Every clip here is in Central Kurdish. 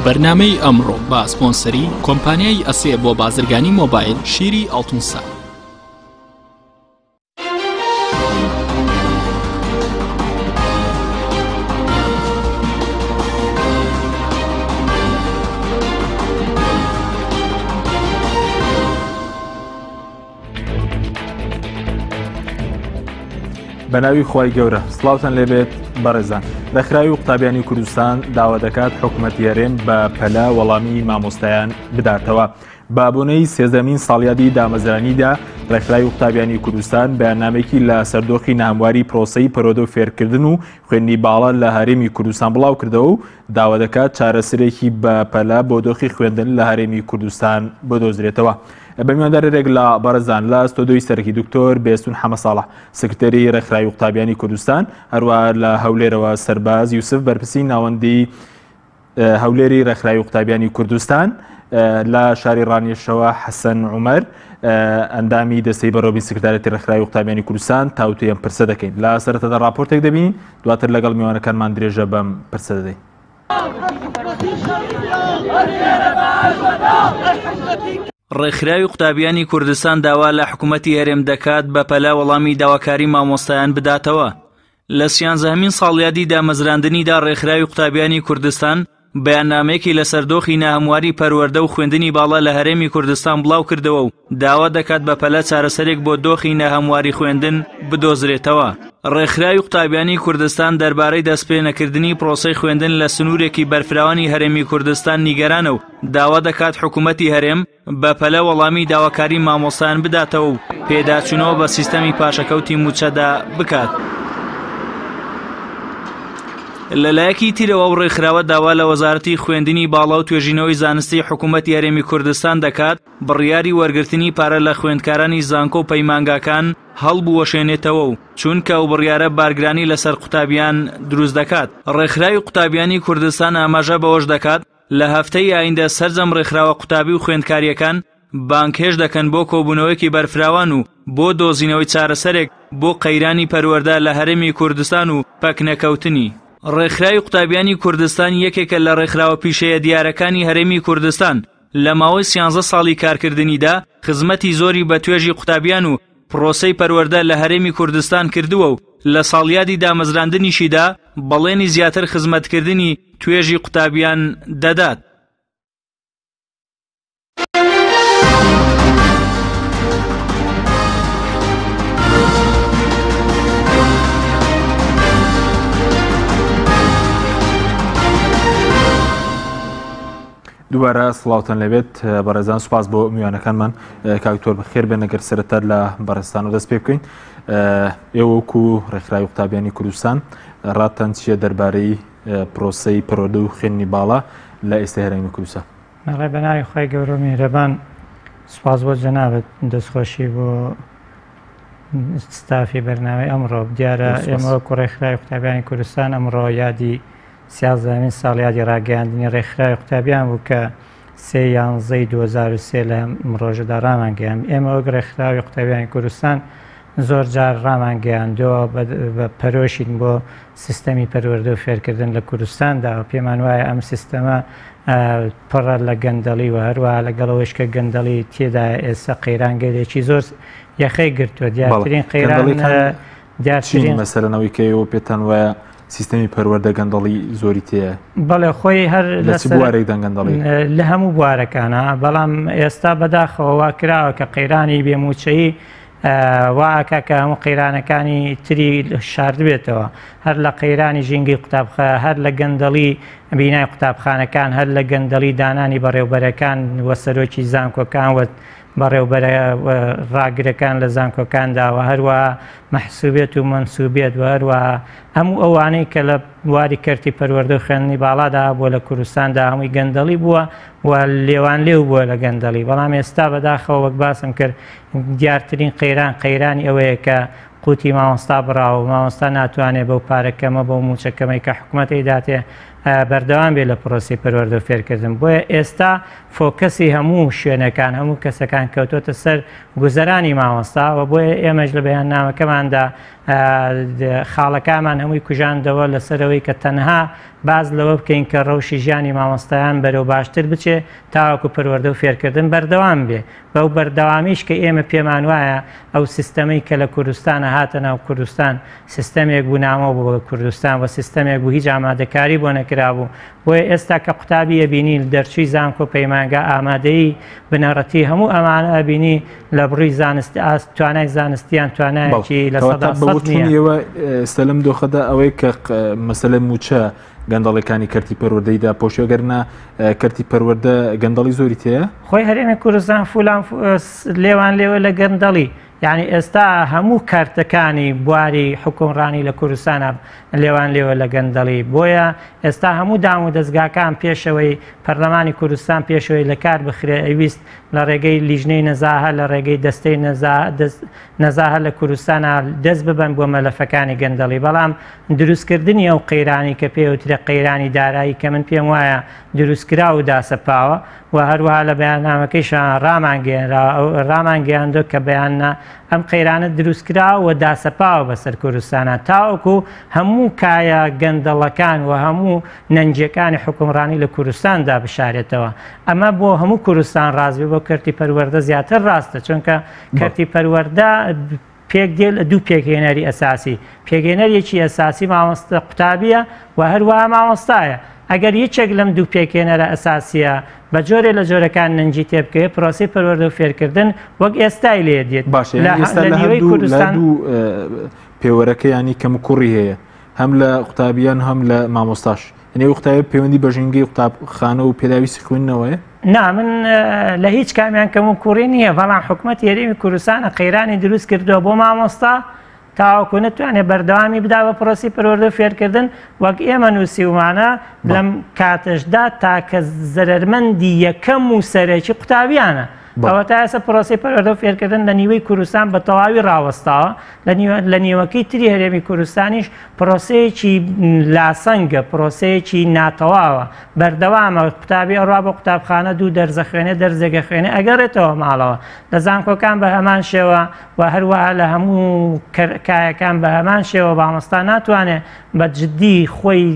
بەرنامەی ئەمڕۆ بە سپۆنسەری کۆمپانیای ئەسێ بۆ بازرگانی مۆبایل شیری ئاڵتونسا. بەناوی خوای گەورە سڵاوتان لێبێت بەڕێزان ڕێکخراوی قوتابیانی کوردستان داوا دەکات حکوومەتی هەرێم بە پەلە وەڵامی مامۆستایان بداتەوە بە بۆنەی سێزدەمین ساڵیادی دامەزرانیدا ڕێکخراوی قوتابیانی کوردستان بەیاننامێکی لە سەردۆخی ناهەمواری پرۆسەی پەرۆدە و فێرکردن و خوێندنی باڵا لە هەرێمی کوردستان بڵاو کردەوە و داوا دەکات چارەسەرێکی بە پەلە بۆ دۆخی خوێندن لە هەرێمی کوردستان بدۆزرێتەوە. بە میواندارێک لە بەڕێزان لە ستۆدیۆی سەرەکی دکتۆر بێستون حەمەساڵح سکرتێری ڕێکخراوی قوتابیانی کوردستان، هەروەها لە هەولێرەوە سەرباز یوسف بەرپرسی ناوەندی هەولێری ڕێکخراوی قوتابیانی کوردستان، لە شاری ڕانیەشەوە حەسەن عومەر ئەندامی دەستەی بەڕێوەبردنی سکرتارێتی ڕێکخراوی قوتابیانی کوردستان تاوتوێی ئەم پرسە دەکەین. لە سەرەتادا ڕاپۆرتێک دەبینین، دواتر لەگەڵ میوانەکانمان درێژە بەم پرسە دەدەین. ڕێکخراوی قوتابیانی کوردستان داوا لە حکوومەتی هەرێم دەکات بەپەلە وەڵامی داواکاری مامۆستایان بداتەوە. لە سیانزەهەمین ساڵیادی دامەزراندنیدا ڕێکخراوی قوتابیانی کوردستان بەیاننامەیەکی لەسەر دۆخی ناهەمواری پەروەردە و خوێندنی باڵا لە هەرێمی کوردستان بڵاوکردەوە و داوا دەکات بەپەلە چارەسەرێک بۆ دۆخی ناهەمواری خوێندن بدۆزرێتەوە. ڕێکخراوی قوتابیانی کوردستان دەربارەی دەستپێنەکردنی پرۆسەی خوێندن لە سنوورێکی بەرفراوانی هەرێمی کوردستان نیگەرانە و داوا دەکات حکوومەتی هەرێم بەپەلە وەڵامی داواکاری مامۆستایان بداتەوە و پێداچوونەوە بە سیستەمی پاشەکەوتی مووچەدا بکات. لەلایەکی ترەوە ئەو ڕێکخراوە داوا لە وەزارەتی خوێندنی باڵا و توێژینەوەی زانستی حکوومەتی هەرێمی کوردستان دەکات بڕیاری وەرگرتنی پارە لە خوێندکارانی زانکۆ و پەیمانگاکان هەڵبوەشێنێتەوە و چونکە ئەو بڕیارە بارگرانی لەسەر قوتابیان دروست دەکات. ڕێکخراوی قوتابیانی کوردستان ئاماژە بەوەش دەکات، لە هەفتەی ئایندە سەرجەم ڕێکخراوە قوتابی و خوێندکارییەکان بانگهێشت دەکەن بۆ کۆبوونەوەیەکی بەرفراوان و بۆ دۆزینەوەی چارەسەرێک بۆ قەیرانی پەروەردە لە هەرێمی کوردستان و پەکنەکەوتنی. ڕێکخراوی قوتابیانی کوردستان یەکێکە لە ڕێکخراوە پیشەیە دیارەکانی هەرێمی کوردستان، لە ماوەی سیانزە ساڵی کارکردنیدا خزمەتی زۆری بە توێژی قوتابیان و پرۆسەی پەروەردە لە هەرێمی کوردستان کردووە و لە ساڵیادی دامەزراندنیشیدا بەڵێنی زیاتر خزمەتکردنی توێژی قوتابیان دەدات. دووبارە سڵاوتان لێبێت بەڕێزان سوپاس بۆ میوانەکانمان کاکتۆر بەخێر بێن ئەگەر سەرەتا لە بەڕێزتان و دەست پێ بکەین ئێوە وەکو ڕێکخراوی قوتابیانی کوردستان ڕاتان چییە دەربارەی پرۆسەی پەروەردە و خوێندنی باڵا لە ئێستای هەرێمی کوردستان؟ بەڵێ بە ناوی خوای گەورە و میهرەبان سوپاس بۆ جەنابت دەستخۆشی بۆ ستافی بەرنامەی ئەمڕۆ دیارە ئێمە وەکو ڕێکخراوی قوتابیانی کوردستان ئەمڕۆ یادی سیازدەهەمین ساڵیادی ڕاگەیاندنی ڕێکخراوی قوتابیان بوو کە سێ یانزەی 2003 لە ئەم ڕۆژەدا ڕامانگەیاند. ئێمە وەک ڕێکخراوی قوتابیانی کوردستان زۆر جار ڕامانگەیاندووە بە پەرۆشین بۆ سیستەمی پەروەردە و فێرکردن لە کوردستاندا و پێمان وایە ئەم سیستەمە پڕە لە گەندەڵی و هەروەها لەگەڵ ئەوەیش کە گەندەڵی تێدایە ئێستا قەیرانگەلێکی زۆر یەخەی گرتووە دیارترین قەیران دیارترین مەسەلەن ئەوەی کە ئێوە پێتان وایە سیستەمی پەروەردە گەندەڵی زۆری تێیە؟ بەڵێ خۆی هەر لە چ بوارێکدا گەندەڵی؟ لە هەموو بوارەکانە بەڵام ئێستا بەداخەوە وا کراوە کە قەیرانی بێموچەیی وا ئەکا کە هەموو قەیرانەکانی تری شاردبێتەوە هەر لە قەیرانی ژینگەی قوتابخە هەر لە گەندەڵی بینای قوتابخانەکان هەر لە گەندەڵی دانانی بەڕێوبەرەکان و سەرۆکی زانکۆکان و بەڕێوبەرە ڕاگرەکان لە زانکۆکاندا و هەروەها مەحسوبێت و مەنسوبێت و هەروەها هەموو ئەوانەی کە لە بواری کەرتی پەروەردە و خوێندنی باڵادا هەبووە لە کوردستاندا هەمووی گەندەڵی بووە و لێوانلێو بووە لە گەندەڵی بەڵام ئێستا بەداخەوە وەک باسم کرد دیارترین قەیران قەیرانی ئەوەیە کە قوتی مامۆستا بڕاوە و مامۆستا ناتوانێت بەو پارە کەمە بەو مووچە کەمەی کە حکومەت ئەیداتێ بەردەوام بێت لە پرۆسەی پەروەردە و فێرکردن بۆیە ئێستا فۆکەسی هەموو شوێنەکان هەموو کەسەکان کەوتۆتە سەر گوزەرانی مامۆستا و بۆیە ئێمەش لە بەیاننامەکەماندا خاڵەکانمان هەمووی کوژاندەوە لەسەرەوەی کە تەنها باس لەوە بکەین کە ڕەوشی ژیانی مامۆستایان بەرەو باشتر بچێ تاوەکو پەروەردە و فێرکردن بەردەوام بێ. بەو بەردەوامیش کە ئێمە پێمان وایە ئەو سیستەمەی کە لە کوردستانە هاتە ناو کوردستان سیستەمێک بوو نامۆ بوو بە کوردستان و سیستەمێک بوو هیچ ئامادەکاری بۆ نەکرابوو بۆیە ئێستا کە قوتابی ئەبینی دەرچووی زانکۆ پەیمانگا ئامادەیی بنەڕەتی هەموو ئەمانە ئەبینی لە بڕی زانست ئاست توانای زانستیان توانایەکی لە کەواتە سەدا بە سەد نییە. وتنی ئێوە ئێستا لەم دۆخەدا ئەوەی کە مەسەلەی مووچە گەندەڵیەکانی کەرتی پەروەردەی داپۆشی ئەگەر نا کەرتی پەروەردە گەندەڵی زۆری تێیە؟ خۆی هەرێمی کوردستان فولان لێوان لێوە لە گەندەڵی یعنی ئێستا هەموو کارتەکانی بواری حکومڕانی لە کوردستانە لێوان لێوە لە گەندەڵی بۆیە ئێستا هەموو دام و دەستگاکان پێشەوەی پەرلەمانی کوردستان پێشەوەی لە کار بخرێ ئەویست لە ڕێگەی لیژنەی نەزاهە لە ڕێگەی دەستەی نەزاهە لە کوردستانە دەست ببەن بۆ مەلەفەکانی گەندەڵی بەڵام دروستکردنی ئەو قەیرانەی کە پێی وترێ قەیرانی دارایی کە من پێم وایە دروستکراو و داسەپاوە و هەروەها لە بەیاننامەکەیشا ڕامانگەیەنراوە ئەو ڕامانگەیاندووە کە بەیاننا ئەم قەیرانە دروستکراوە و داسەپاوە بەسەر کوردستانا تاوەکو هەموو کایە گەندەڵەکان و هەموو نەنگیەکانی حوکمڕانی لە کوردستاندا بشارێتەوە ئەمە بۆ هەموو کوردستان ڕاست بێ بۆ کەرتی پەروەردە زیاتر ڕاستە چونکە کەرتی پەروەردە پێک دێ لە دوو پێکهێنەری ئەساسی، پێکهێنەرێکی ئەساسی مامۆستا قوتابییە و هەروەها مامۆستایە. ئەگەر یەکێک لەم دوو پێکهێنەرە ئەساسییە بە جۆرێ لە جۆرەکان نەنگی تێ بکەوێ، پرۆسەی پەروەردە و فێرکردن وەک ئێستای لێ دێت. باشە یانی ئێستا لە لە نیوەی هەردوو لە کوردستان هەردوو پێوەرەکە یانی کەموکوڕی هەیە هەم لە قوتابیان هەم لە مامۆستاش. یعنی ئەو قوتابیە پەیوەندی بە ژینگەی قوتابخانە و پێداویستی خوێندنەوەیە؟ نا من لە هیچ کامیان کەم و کوڕی نییە بەڵام حکومەتی هەرێمی کوردستانە قەیرانی دروست کردووە بۆ مامۆستا تاوەکو نەتوانێت بەردەوامی بدا بە پرۆسی پەروەردە و فێرکردن وەک ئێمە نووسیومانە لەم کاتەشدا تاکە زەرەرمەندی یەکەم و سەرەکی قوتابیانە ئەوە تا ئێستا پرۆسەی پەروەردە و فێرکردن لە نیوەی کوردستان بە تەواوی ڕاوەستاوە لە نیوەکەی تری هەرێمی کوردستانیش پرۆسەیەکی لاسەنگە، پرۆسەیەکی ناتەواوە، بەردەوامە، قوتابی ئەڕوا بۆ قوتابخانە دوو دەرس ئەخوێنێ، دەرسێک ئەخوێنێ ئەگەڕێتەوە ماڵەوە، لە زانکۆکان بە هەمان شێوە و هەروەها لە هەموو کایەکان بە هەمان شێوە مامۆستا ناتوانێ بە جدی خۆی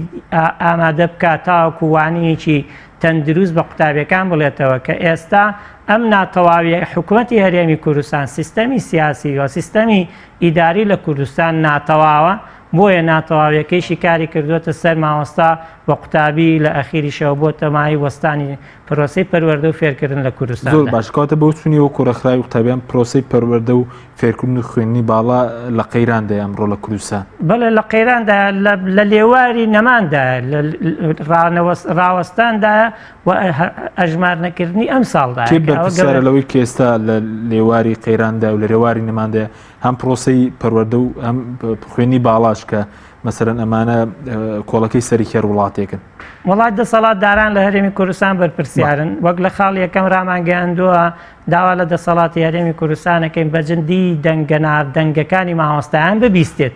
ئامادە بکات تاوەکو وانەیەکی تەندروست بە قوتابیەکان بڵێتەوە کە ئێستا ئەم ناتەواویە حکومەتی هەرێمی کوردستان سیستەمی سیاسی و سیستەمی ئیداری لە کوردستان ناتەواوە بۆیە ناتەواویەکەیشی کاری کردووەتە سەر مامۆستا و قوتابی لە ئەخیریشەوە بۆتە مایەی وەستانی پرۆسەی پەروەردە و فێرکردن لە زۆر کوردستاندا. باش کەواتە بۆچوونی وەکو ڕێکخراوی قوتابیان پرۆسەی پەروەردە و فێرکردن و خوێندنی باڵا لە قەیراندایە ئەمڕۆ لە کوردستان. بەڵێ لە قەیراندایە لە لێواری نەماندایە لە ڕاوەستاندایە و ئەژمار نەکردنی ئەم ساڵدایە کێ بەرپرسیارە لەوەی کە ئێستا لە لێواری قەیراندایە و لە لێواری نەماندایە هەم پرۆسەی پەروەردە و هەم خوێندنی باڵاش کە مەسەلەن ئەمانە کۆڵەکەی سەرەکی هەر وڵاتێکن. وڵات دەسەڵاتداران لە هەرێمی کوردستان بەرپرسیارن وەک لە خاڵی یەکەم ڕامانگەیاندووە داوا لە دەسەڵاتی هەرێمی کوردستان ئەکەین بە جدی دەنگە دەنگەکانی مامۆستایان ببیستێت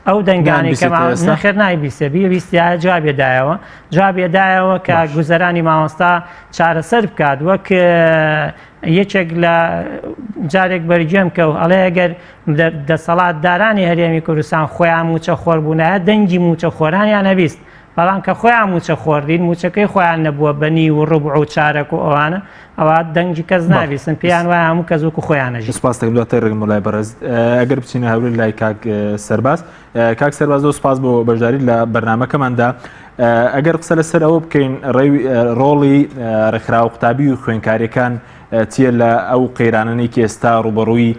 ئەو دەنگانەی کە نەخێر نایبیستێ بیستایە جوابێ دایەوە جوابێ دایەوە کە گوزەرانی مامۆستا چارەسەر بکات وەک یەکێک لە جارێک بەرگوێم کەو ئەڵێ ئەگەر دەسەڵاتدارانی هەرێمی کوردستان خۆیان موچە خۆر بوونایە دەنگی موچە خۆرانیان نەبیست بەڵام کە خۆیان موچە خۆردین موچەکەی خۆیان نەبووە بە نیو و ڕبع و چارەک و ئەوانە ئەوە دەنگی کەس نابیستن پێیان وایە هەموو کەس وەکو خۆیان ئەژی. سپاس دەکەم دواتر ڕێگم بۆ لای بەڕێز ئەگەر بچینە هەولێر لای کاک سەرباز کاک سەرباز زۆر سپاس بۆ بەشداری لە بەرنامەکەماندا ئەگەر قسە لەسەر ئەوە بکەین ڕۆڵی ڕێکخراوە قوتابی و خوێنکاریەکان چییە لە ئەو قەیرانەی کە ئێستا ڕوبەڕووی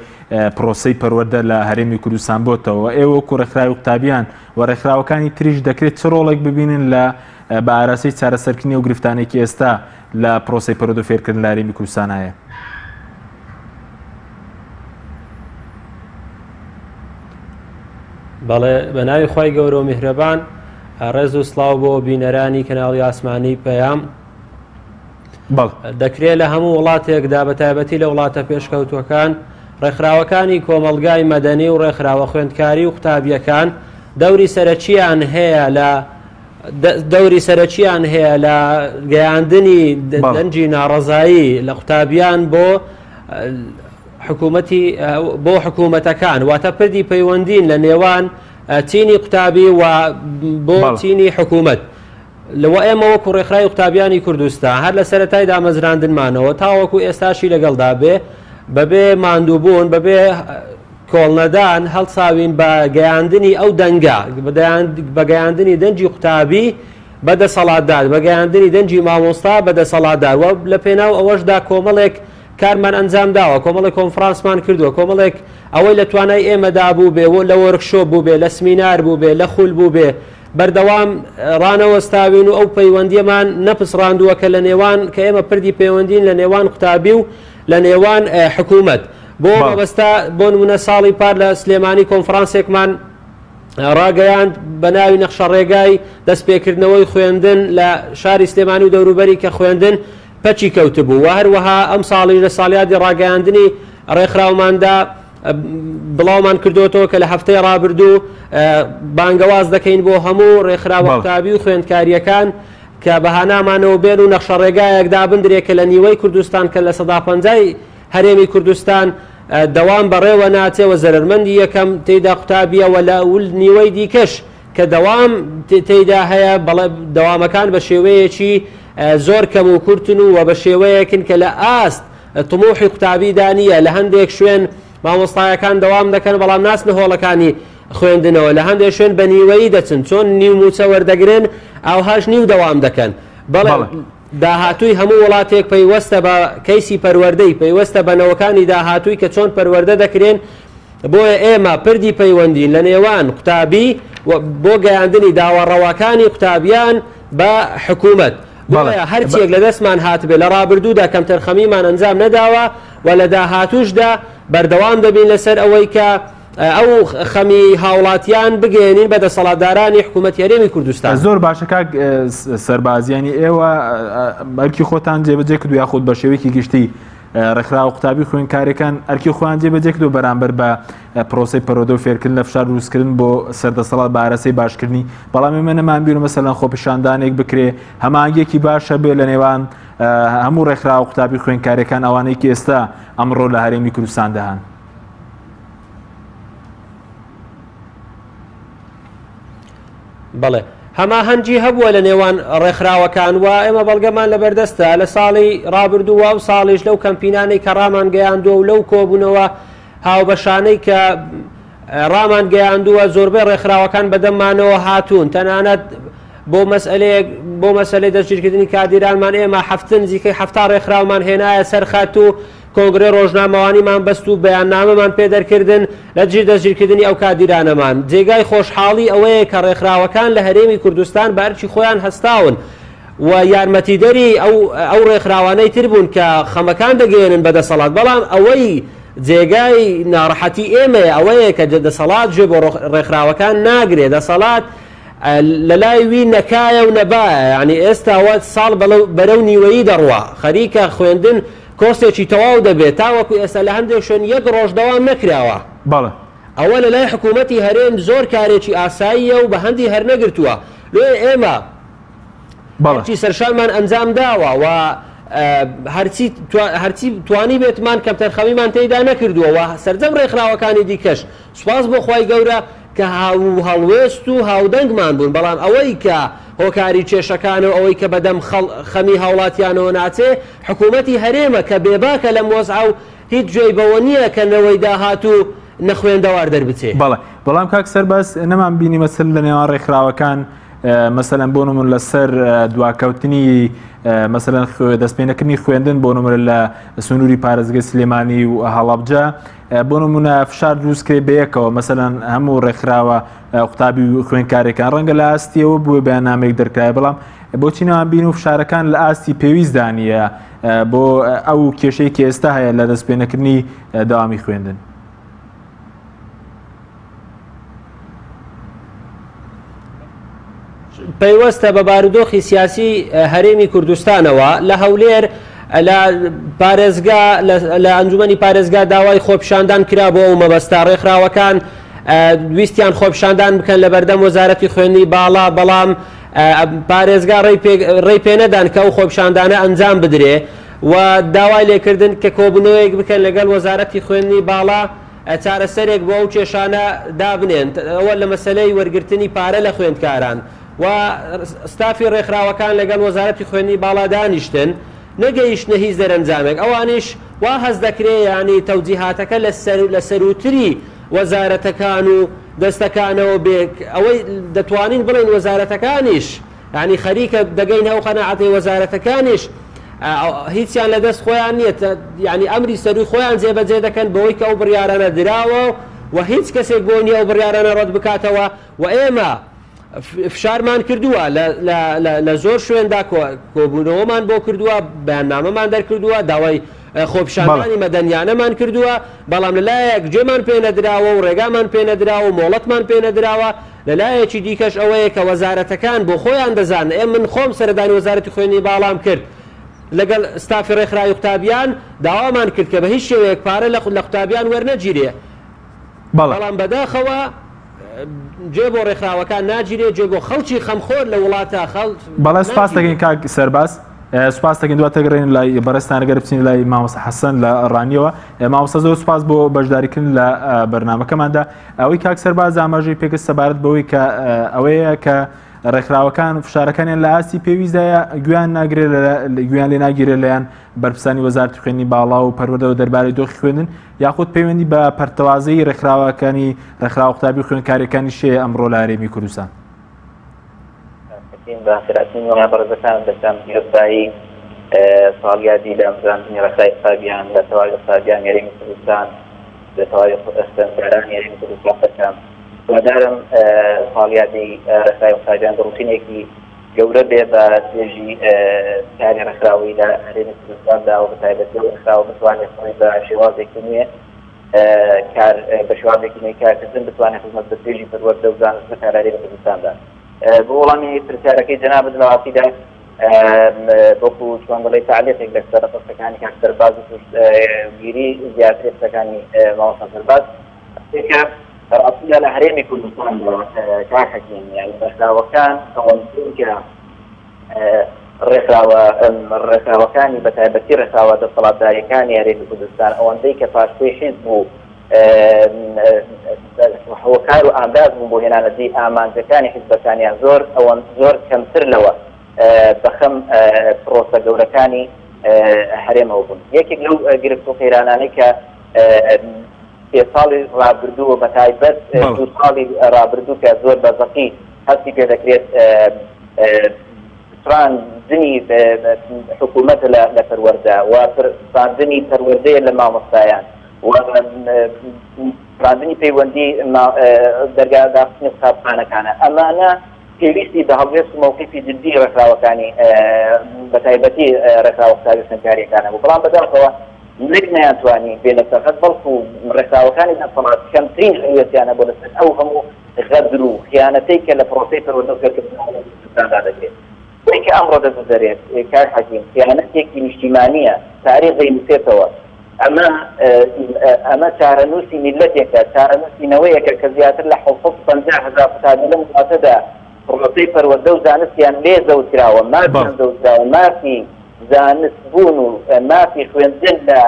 پرۆسەی پەروەردە لە هەرێمی کوردستان بۆتەوە ئێوە وەکو ڕێکخراوی قوتابیان و ڕێکخراوەکانی تریش دەکرێت چ ڕۆڵێک ببینن لە بە ئاراستەی چارەسەرکردنی ئەو گرفتانەی کە ئێستا لە پرۆسەی پەروەردە و فێرکردن لە هەرێمی کوردستان هەیە؟ بەڵێ بە ناوی خوای گەورە و میهرەبان ڕێز و سڵاو بۆ بینەرانی کەناڵی ئاسمانی پەیام دەکرێت لە هەموو وڵاتێکدا بە تایبەتی لە وڵاتە پێشکەوتوەکان ڕێکخراوەکانی کۆمەڵگای مەدەنی و ڕێکخراوە خوێندکاری و قوتابیەکان دەوری سەرەکییان هەیە لە دەوری سەرەکییان هەیە لە گەیاندنی دەنگی ناڕەزایی لە قوتابیان بۆ. حکوومەتی بۆ حکوومەتەکان، واتە پردی پەیوەندین لە نێوان چینی قوتابی و بۆ چینی حکوومەت. لەوە ئێمە وەکو ڕێکخراوی قوتابیانی کوردستان هەر لە سەرەتای دامەزراندنمانەوە تاوەکو ئێستاشی لەگەڵدا بێ بەبێ ماندووبوون بەبێ کۆڵنەدان هەڵساوین بە گەیاندنی ئەو دەنگە بە گەیاندنی دەنگی قوتابی بە دەسەڵاتدار بە گەیاندنی دەنگی مامۆستا بە دەسەڵاتدار و لە پێناو ئەوەشدا کۆمەڵێک کارمان ئەنجام داوە کۆمەڵێک کۆنفرانسمان کردووە کۆمەڵێک ئەوەی لە توانای ئێمەدا بوو بێ و لە وۆرکشۆپ بوو بێ لە سمینار بوو بێ لە خول بوو بێ بەردەوام ڕانەوەستاوین و ئەو پەیوەندیەمان نەپچڕاندووە کە لە نێوان کە ئێمە پردی پەیوەندین لە نێوان قوتابی و لە نێوان حکوومەت بۆ مەبەستە بۆ نمونە ساڵی پار لە سلێمانی کۆنفرانسێکمان ڕاگەیاند بە ناوی نەخشە ڕێگای دەستپێکردنەوەی خوێندن لە شاری سلێمانی و دەوروبەری کە خوێندن پەکی کەوتبوو و هەروەها ئەم ساڵیش لە ساڵیادی ڕاگەیاندنی ڕێکخراوماندا بڵاومان کردوەوە کە لە هەفتەی ڕابردوو بانگەواز دەکەین بۆ هەموو ڕێکخراوە قوتابی و خوێندکاریەکان کە بەهانامانەوە بێن و نەخشە ڕێگایەک دابندرێ کە لە نیوەی کوردستان کە لە 150 هەرێمی کوردستان دەوام بەڕێوە ناچێ و زەرەرمەندی یەکەم تێیدا قوتابیە و لە نیوەی دیکەش کە دەوام تێیدا هەیە بەڵێ دەوامەکان بە شێوەیەکی زۆر کەم و کورتن و بە شێوەیەکن کە لە ئاست تموحی قوتابیدا نییە لە هەندێک شوێن مامۆستایەکان دەوام دەکەن بەڵام ناچنە هۆڵەکانی خوێندنەوە لە هەندێک شوێن بە نیوەیی دەچن چۆن نیو موچە وەردەگرن ئاوهاش نیو دەوام دەکەن بەڵێ داهاتووی هەموو وڵاتێک پەیوەستە بە کەیسی پەروەردەی، پەیوەستە بە نەوەکانی داهاتووی کە چۆن پەروەردە دەکرێن، بۆیە ئێمە پردی پەیوەندین لە نێوان قوتابی و بۆ گەیاندنی داوا ڕەواکانی قوتابیان بە حکوومەت. بۆیە هەرچیەک لە دەستمان هاتبێ لە ڕابردوودا کەمتەرخەمیمان ئەنجام نەداوە و لە داهاتووشدا بەردەوام دەبین لەسەر ئەوەی کە ئەو خەمی هاوڵاتیان بگەیەنین بە دەسەڵاتدارانی حکوومەتی هەرێمی کوردستان. زۆر باشە کاک سەرباز، یانی ئێوە ئەرکی خۆتان جێبەجێ کردو یاخود بە شێوەیەکی گشتی ڕێکخراوە قوتابی خوێندکارەکان ئەرکی خۆیان جێبەجێ کردو بەرامبەر بە پرۆسەی پەرۆدە و فێرکردن لە فشار دروستکردن بۆ سەردەسەڵات بارەسەی باشکردنی، بەڵام ئێمە نەمان بیرو مەسەلەن خۆپیشاندانێک بکرێ هەماهەنگیەکی باشە بێ لە نێوان هەموو ڕێکخراوە قوتابی خوێندکارەکان ئەوانەی کە ئێستا ئەمڕۆ لە هەرێمی کوردستاندا هەن. بەڵێ هەماهەنگی هەبووە لە نێوان ڕێکخراوەکان و ئێمە بەڵگەمان لەبەردەستە لە ساڵی ڕابردوو و ئەو ساڵیش لەو کەمپینانەی کە ڕامان گەیاندووە و لەو کۆبوونەوە هاوبەشانەی کە ڕامان گەیاندووە زۆربەی ڕێکخراوەکان بەدەممانەوە هاتوون تەنانەت بۆ مەسئلەیەک بۆ مەسەلەی دەستگیرکردنی کادیرانمان ئێمە هەفتە نزیکەی 70 ڕێکخراومان هێنایە سەر خەت و کۆنگرەی ڕۆژنامەوانیمان بەست و بەیاننامەمان پێ دەرکردن لە دژی دەستگیرکردنی ئەو کادیرانەمان. جێگای خۆشحاڵی ئەوەیە کە ڕێکخراوەکان لە هەرێمی کوردستان بە ئەرکی خۆیان هەستاون و یارمەتیدەری ئەو ئەو ڕێکخراوانەی تر بوون کە خەمەکان دەگەیەنن بە دەسەڵات، بەڵام ئەوەی جێگای ناڕەحەتی ئێمەیە ئەوەیە کە دەسەڵات گوێ بۆ ڕێکخراوەکان ناگرێ، دەسەڵات لەلای وی نەکایە و نەبایە، یانی ئێستا وا ساڵ بەرەو نیوەیی دەڕوا، خەریکە خوێندن کۆرسێکی تەواو دەبێت، تاوەکو ئێستا لە هەندێک شوێن یەک ڕۆژ دەوام نەکراوە. بەڵێ. ئەوە لەلای حکوومەتی هەرێم زۆر کارێکی ئاساییە و بە هەندی هەرنەگرتووە. لۆیە ئێمە هەرچی سەرشانمان ئەنجام داوە و هەرچی هەرچی توانیبێتمان کەمتەرخەمیمان تێیدا نەکردووە و سەرجەم ڕێکخراوەکانی دیکەش سوپاس بۆ خوای گەورە کە هاوهەڵوێست و هاودەنگمان بوون، بەڵام ئەوەی کە هۆکاری کێشەکانە و ئەوەی کە بەدەم خەمی هاوڵاتیانەوە ناچێ حکوومەتی هەرێمە کە بێباکە لەم وەزعە و هیچ گوێی بەوە نییە کە نەوەی داهاتوو نەخوێندەوار دەربچێ. بەڵێ بەڵام کاک سەرباز نەمان بینی مەسەل لە نێوان ڕێکخراوەکان مەسەلەن بۆ نمون لەسەر دواکەوتنی مەسەلەن دەستپێنەکردنی خوێندن بۆ نمونە لە سنووری پارێزگەی سلێمانی و هەڵەبجە بۆ نمونە فشار دروست کرێ بەیەکەوە مەسەلەن هەموو ڕێکخراوە قوتابی و خوێندکارەکان ڕەنگە لە ئاستیەوە بووە بەیاننامەیەک دەرکرایە بەڵام بۆچی نەوان بین و فشارەکان لە ئاستی پێویستدا نییە بۆ ئەو کێشەی کە ئێستا هەیە لە دەستپێنەکردنی دەوامی خوێندن. پەیوەستە بە بارودۆخی سیاسی هەرێمی کوردستانەوە لە هەولێر لە پارێزگا لە ئەنجومەنی پارێزگا داوای خۆپیشاندان کرا بۆ ئەو مەبەستە ڕێکخراوەکان ویستیان خۆپیشاندان بکەن لە بەردەم وەزارەتی خوێندنی باڵا بەڵام پارێزگا ڕێی پێ نەدان کە ئەو خۆپیشاندانە ئەنجام بدرێ. و داوای لێکردن کە کۆبوونەوەیەک بکەن لەگەڵ وەزارەتی خوێندنی باڵا چارەسەرێک بۆ ئەو کێشانە دابنێن، ئەوە لە مەسەلەی وەرگرتنی پارە لە خوێندکاران و ستافی ڕێکخراوەکان لەگەڵ وەزارەتی خوێندنی باڵا دانیشتن نەگەیشتنە هیچ دەرەنجامێک، ئەوانیش وا هەست دەکرێ یانی تەوجیهاتەکە لە سەرووتری وەزارەتەکان و دەستەکانەوە بێ، ئەوەی دەتوانین بڵێین وەزارەتەکانیش یانی خەریکە دەگەینە ئەو قەناعەتەی وەزارەتەکانیش هیچیان لە دەست خۆیان نییە، یانی ئەمری سەرووی خۆیان جێبەجێ دەکەن بەوەی کە ئەو بڕیارانە دراوە و هیچ کەسێک بۆی نییە ئەو بڕیارانە ڕەت بکاتەوە و ئێمە فشارمان کردووە لە زۆر شوێندا کۆبوونەوەمان بۆ کردووە، بەیاننامەمان دەرکردووە، داوای خۆپیشاندانی مەدەنیانەمان کردووە، بەڵام لەلایەک گوێمان پێ نەدراوە و ڕێگامان پێ نەدراوە و مۆڵەتمان پێ نەدراوە، لەلایەکی دیکەش ئەوەیە کە وەزارەتەکان بۆ خۆیان دەزانن، ئێ من خۆم سەردانی وەزارەتی خوێندنی باڵام کرد لەگەڵ ستافی ڕێکخراوی قوتابیان، داوامان کرد کە بە هیچ شێوەیەک پارە لە قوتابیان وەرنەگیرێ، بەڵام بەداخەوە گوێ بۆ ڕێکخراوەکان ناگیرێ، گوێ بۆ خەڵکی خەمخۆر لە وڵاتە خەڵ بەڵێ سوپاس ناگیرێ. دەکەین کاک سەرباز. سوپاس دەکەین دواتر گەڕێین لای بەڕێزتان گەر بچین لای مامۆستا حەسەن لە ڕانیەوە. مامۆستا زۆر سوپاس بۆ بەشداریکردن لە بەرنامەکەماندا. ئەوەی کاک سەرباز ئاماژەی پێکرد سەبارەت بەوەی کە ئەوەیە کە ڕێکخراوەکان فشارەکانیان لە ئاستی پێویستدایە گویان ناگرێت گویان لێ ناگیرێت لەیان بەرپرسانی وەزارەتی خوێندنی باڵا و پەروەردەوە دەربارەی دۆخی خوێندن یاخود پەیوەندی بە پەرتەوازەی ڕێکخراوەکانی ڕێکخراوە قوتابی و خوێندکاریەکانی شەیە ئەمڕۆ لە هەرێمی کوردستان. حەکیم بە خێراترین وەڵام بەڕێزەکانت دەکەم، پیرۆزبایی ساڵیادی دامەزراندنی ڕێکخراوی قوتابیان لە تەواوی قوتابیانی هەرێمی کوردستان لە تەواوی خوێندکارانی هەرێمی کوردستان دەکەم. هیوادارم ساڵیادی ڕێکخراوی قوتابیان گڕوتینێکی گەورە بێ بە توێژی کاری ڕێکخراوەیی لە هەرێمی کوردستاندا و بەتایبەتی ئەو ڕێکخراوە بتوانێت خۆی بە شێوازێکی نوێ کار بە شێوازێکی نوێی کارکردن بتوانێت خزمەت بە توێژی پەروەردە و زانست بکات لە هەرێمی کوردستاندا. بۆ وەڵامی پرسیارەکەی جەنابت لە ڕاستیدا وەکو چۆن دەڵێی تەعلیقێک لەسەر قسەکانی کاک سەرباز و پشتگیری زیاتری قسەکانی مامۆستا سەرباز کە ڕاستیدا لە هەرێمی کوردستاندا کاک حەکیم یانی ڕێکخراوەکان ئەوەندەی کە ڕێکخراوە ڕێکخراوەکانی بە تایبەتی ڕێکخراوە دەسەڵاتداریەکانی هەرێمی کوردستان ئەوەندەی کە پاشکۆی حیزب و هۆکار و ئامراز بوون بۆ هێنانەدی ئامانجەکانی حیزبەکانیان زۆر ئەوەن زۆر کەمتر لەوە بەخەم پرۆسە گەورەکانی هەرێمەوە بوون. یەکێک لەو گرفت و قەیرانانەی کە سێ ساڵی ڕابردوو و بەتایبەت دوو ساڵی ڕابردوو کە زۆر بە زەقی هەستی پێ دەکرێت پچڕاندنی حکوومەتە لە پەروەردە و پچڕاندنی پەروەردەیە لە مامۆستایان و پچڕاندنی پەیوەندی دەرگا داخستنی قوتابخانەکانە. ئەمانە پێویستی بە هەڵوێست و مەوقیفی جددی ڕێکخراوەکانی بەتایبەتی ڕێکخراوە قوتابی خوێندکارییەکانە بوو، بەڵام بەداخەوە نەک نەیانتوانی بێنە سەر خەت، بەڵکو ڕێکخراوەکانی دەسەڵات کەمترین هەڵوێستیان هەبوو لەسەر ئەو هەموو غەدر و خیانەتەی کە لە پرۆسەی پەروەردە و فێرکردن لە کوردستاندا دەکرێت. ئەوەی کە ئەمڕۆ دەگوزەرێت کاک حەکیم، خیانەتێکی نیشتیمانییە، تاریخ دەینووسێتەوە. ئەمە ئەمە چارەنووسی میللەتێکە، چارەنووسی نەوەیەکە کە زیاتر لە 750 هەزار قوتابی لەم وڵاتەدا پرۆسەی پەروەردە و زانستیان لێ زەوت کراوە، مافیان زەوت کراوە، مافی زانست بوون و مافی خوێندن لە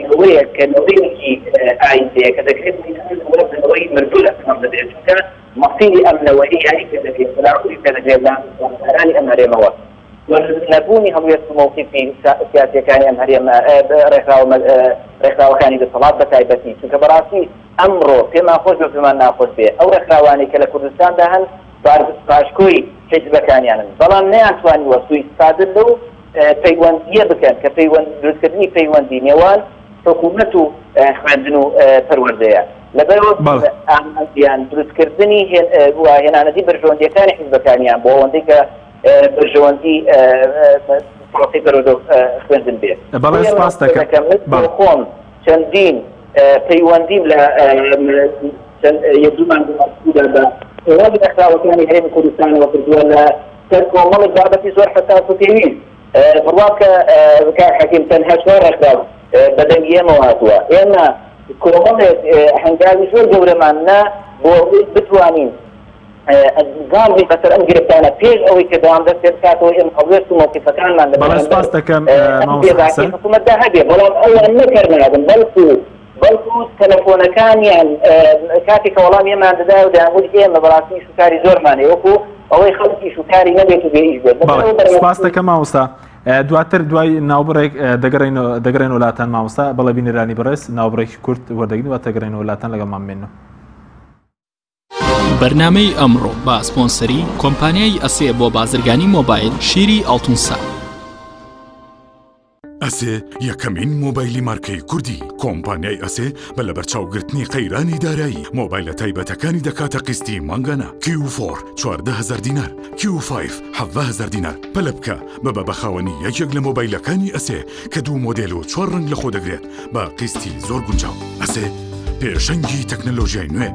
نەوەیەک کە نەوەیەکی ئایندەیە کە دەکرێت بڵێین ئەم نەوە بە نەوەی مردوو لە قەڵەم دەدرێت، چونکە مەسیری ئەم نەوەیە یاری پێ دەکرێت، تەلاعوبی پێ دەکرێت لە دەسەڵاتدارانی ئەم هەرێمەوە و نەبوونی هەڵوێست و مەوقیفی سیاسییەکانی ئەم هەرێمە، ڕێکخراوە ڕێکخراوەکانی دەسەڵات بە تایبەتی، چونکە بەڕاستی ئەمڕۆ پێمان خۆش بێ و پێمان ناخۆش بێ ئەو ڕێکخراوانەی کە لە کوردستاندا هەن پاشکۆی حیزبەکانیانن، بەڵام نەیانتوانیوە سوئیستفادە لەو پەیوەندییە بکەن کە پەیوەند دروستکردنی پەیوەندی نێوان حکوومەت و خوێندن و پەروەردەیە. لەبەرئەوە ئامانجیان دروستکردنی و هێنانەدی بەرژەوەندییەکانی حیزبەکانیان بۆ ئەوەندەی کە بەرژەوەندی پرۆسەی پەروەردە و خوێندن بێ. بەڵێ سپاس دەکەم. من بۆ خۆم چەندین پەیوەندیم لە چەند یەک دوو مانگی ڕابردوودا بە تەواوی ڕێکخراوەکانی هەرێمی کوردستانەوە کردووە لە سەر کۆمەڵێک بابەتی زۆر حەساس و پێویست. بڕوا بکە کاک حەکیم تەنها چوار ڕێکخراو بە دەنگی ئێمەوە هاتووە. ئێمە کۆمەڵێک هەنگاوی زۆر گەورەمان نا بۆ ئەوەی بتوانین. زاڵ بین بەسەر ئەم گرفتانە پێش ئەوەی کە دەوام دەست پێ بکاتەوە ئێمە هەڵوێست و مەوقیفەکانمان لە بەڵێ بەرامبەر سپاس دەکەم ئەم مامۆستا بێباکی حەسەن. حکوومەتدا هەبێ بەڵام ئەوان نەکەر نابن بەڵکو بەڵکو تەلەفۆنەکانیان کاتێک کە وەڵامی ئێمەیان دەدایەوە دەیانگوت ئێمە بەڕاستی ئیش و کاری زۆرمان هەیە وەکو ئەوەی خەڵک ئیش و کاری نەبێت و بێ ئیش بێت بەڵێ لەبەرئەوە بەرەو سپاس دەکەم مامۆستا. دواتر دوای ناوبڕێک دەگەڕێینەوە لاتان مامۆستا. بەڵێ بینەرانی بەڕێز ناوبڕێکی کورت وەردەگرین دواتر دەگەڕێینەوە لاتان لەگەڵمان بمێننەوە. بەرنامەی ئەمڕۆ بە سپۆنسەری کۆمپانیای ئەسێ بۆ بازرگانی مۆبایل شیری ئاڵتونسا. ئەسێ یەکەمین مۆبایلی مارکەی کوردی کۆمپانیای ئەسێ بە لەبەرچاوگرتنی قەیرانی دارایی مۆبایلە تایبەتەکانی دەکاتە قیستی مانگانە کیو فۆر 14هزار دینار کیو فایڤ 17هزار دینار پەلە بکە ببە بە خاوەنی یەکێک لە مۆبایلەکانی ئەسێ کە دوو مۆدێل و چوار ڕەنگ لەخۆ دەگرێت بە قیستی زۆر گونجاو. ئەسێ پێشەنگی تەکنەلۆژیای نوێ.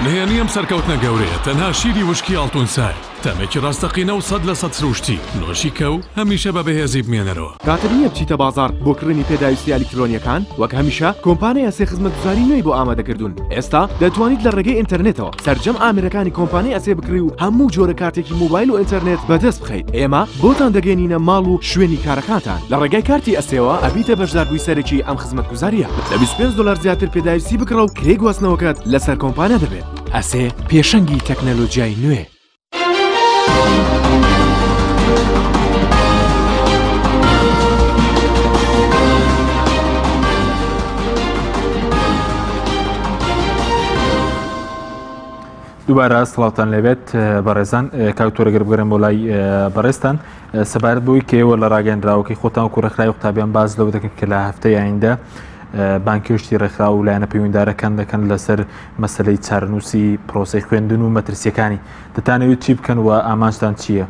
نهێنی ئەم سەرکەوتنە گەورەیە تەنها شیری وشکی ئاڵتونسایە، تامێکی ڕاستەقینە و 100% سروشتی، نۆشی کە و هەمیشە بە بەهێزی بمێنەرەوە. کاتت نییە بچیتە بازاڕ بۆ کڕینی پێداویستییە ئەلیکترۆنییەکان؟ وەک هەمیشە کۆمپانیای ئەسێ خزمەتگوزاری نوێی بۆ ئامادەکردوون. ئێستا دەتوانیت لە ڕێگەی ئینتەرنێتەوە سەرجەم ئامێرەکانی کۆمپانیای ئەسێ بکڕی و هەموو جۆرە کارتێکی مۆبایل و ئینتەرنێت بەدەست بخەیت. ئێمە بۆتان دەگەیەنینە ماڵ و شوێنی کارەکانتان. لە ڕێگای کارتی ئەسێوە ئەبیتە بەشداربووی سەرەکی ئەم خزمەتگوزارییە. لە 25 دۆلار زیاتر پێداویستی بکڕە و کرێی گواستنەوەکەت لەسەر کۆمپانیا دەبێت. ئەسێ پێشەنگی تەکنەلۆجیای نوێ. دووبارە سڵاوتان لێبێت بەڕێزان کاک تۆرەگەر بگەرم بۆ لای بەڕێزتان سەبارەت بۆی کێوە لە ڕاگەندراوەکەی خۆتان و ڕێکخراوی قوتابیان باز لەوە دەکەن کە لە هەفتەی ئایندە بانکێشتی ڕێکخراو و لایەنە پەیوەندارەکان دەکەن لەسەر مەسلەی چارەنووسی پرۆسەی خوێندن و مەترسیەکانی دەتانەوێت چی بکەن و ئامانجتان چییە؟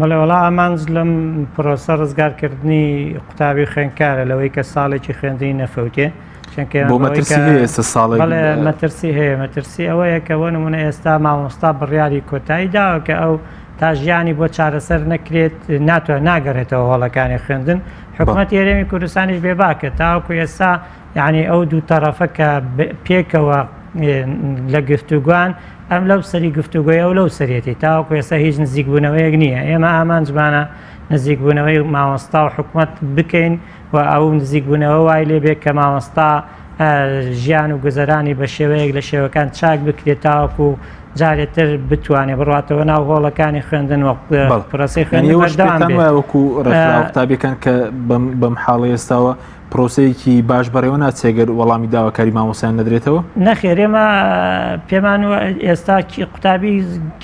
بەڵێ وەڵا ئامانج لەم پرۆسە ڕزگارکردنی قوتابی خوێندکارە لەوەی کە ساڵێکی خوێندنی نەفەوتێ چونکە بۆ مەترسی هەیە ئێستا ساڵێک بەڵێ مەترسی هەیە مەترسی ئەوەیە کە بۆ نمونە ئێستا مامۆستا بڕیاری کۆتایی داوە کە ئەو تا ژیانی بۆ چارەسەر نەکرێت ناتوان ناگەڕێتەوە هۆڵەکانی خوێندن حکومەتی هەرێمی کوردستانیش بێباکە تاوەکو ئێستا یعنی ئەو دوو تەڕەفە کە پێکەوە لە گفتوگوان ئەم لەو سەری گفتوگۆی ئەو لەو سەرێتی تاوەکو ئێستا هیچ نزیکبوونەوەیەک نییە ئێمە ئامانجمانە نزیکبوونەوەی مامۆستا و حکومەت بکەین و ئەو نزیکبوونەوە وای لێ بێت کە مامۆستا ژیان و گوزەرانی بە شێوەیەک لە شێوەکان چاک بکرێت تاوەکو جارێتر بتوانێت بڕاتەوە ناو هۆڵەکانی خوێندن و پرۆسەی خوێندن بەردەوام بێت. وەکو ڕێکخراوە قوتابیەکان کە بەم حاڵی ئێستاوە پرۆسەیەکی باش بەڕێوە ناچێت گەر وەڵامی داواکاری مامۆستایان نەدرێتەوە؟ نەخێر ئێمە پێمان ئێستا قوتابی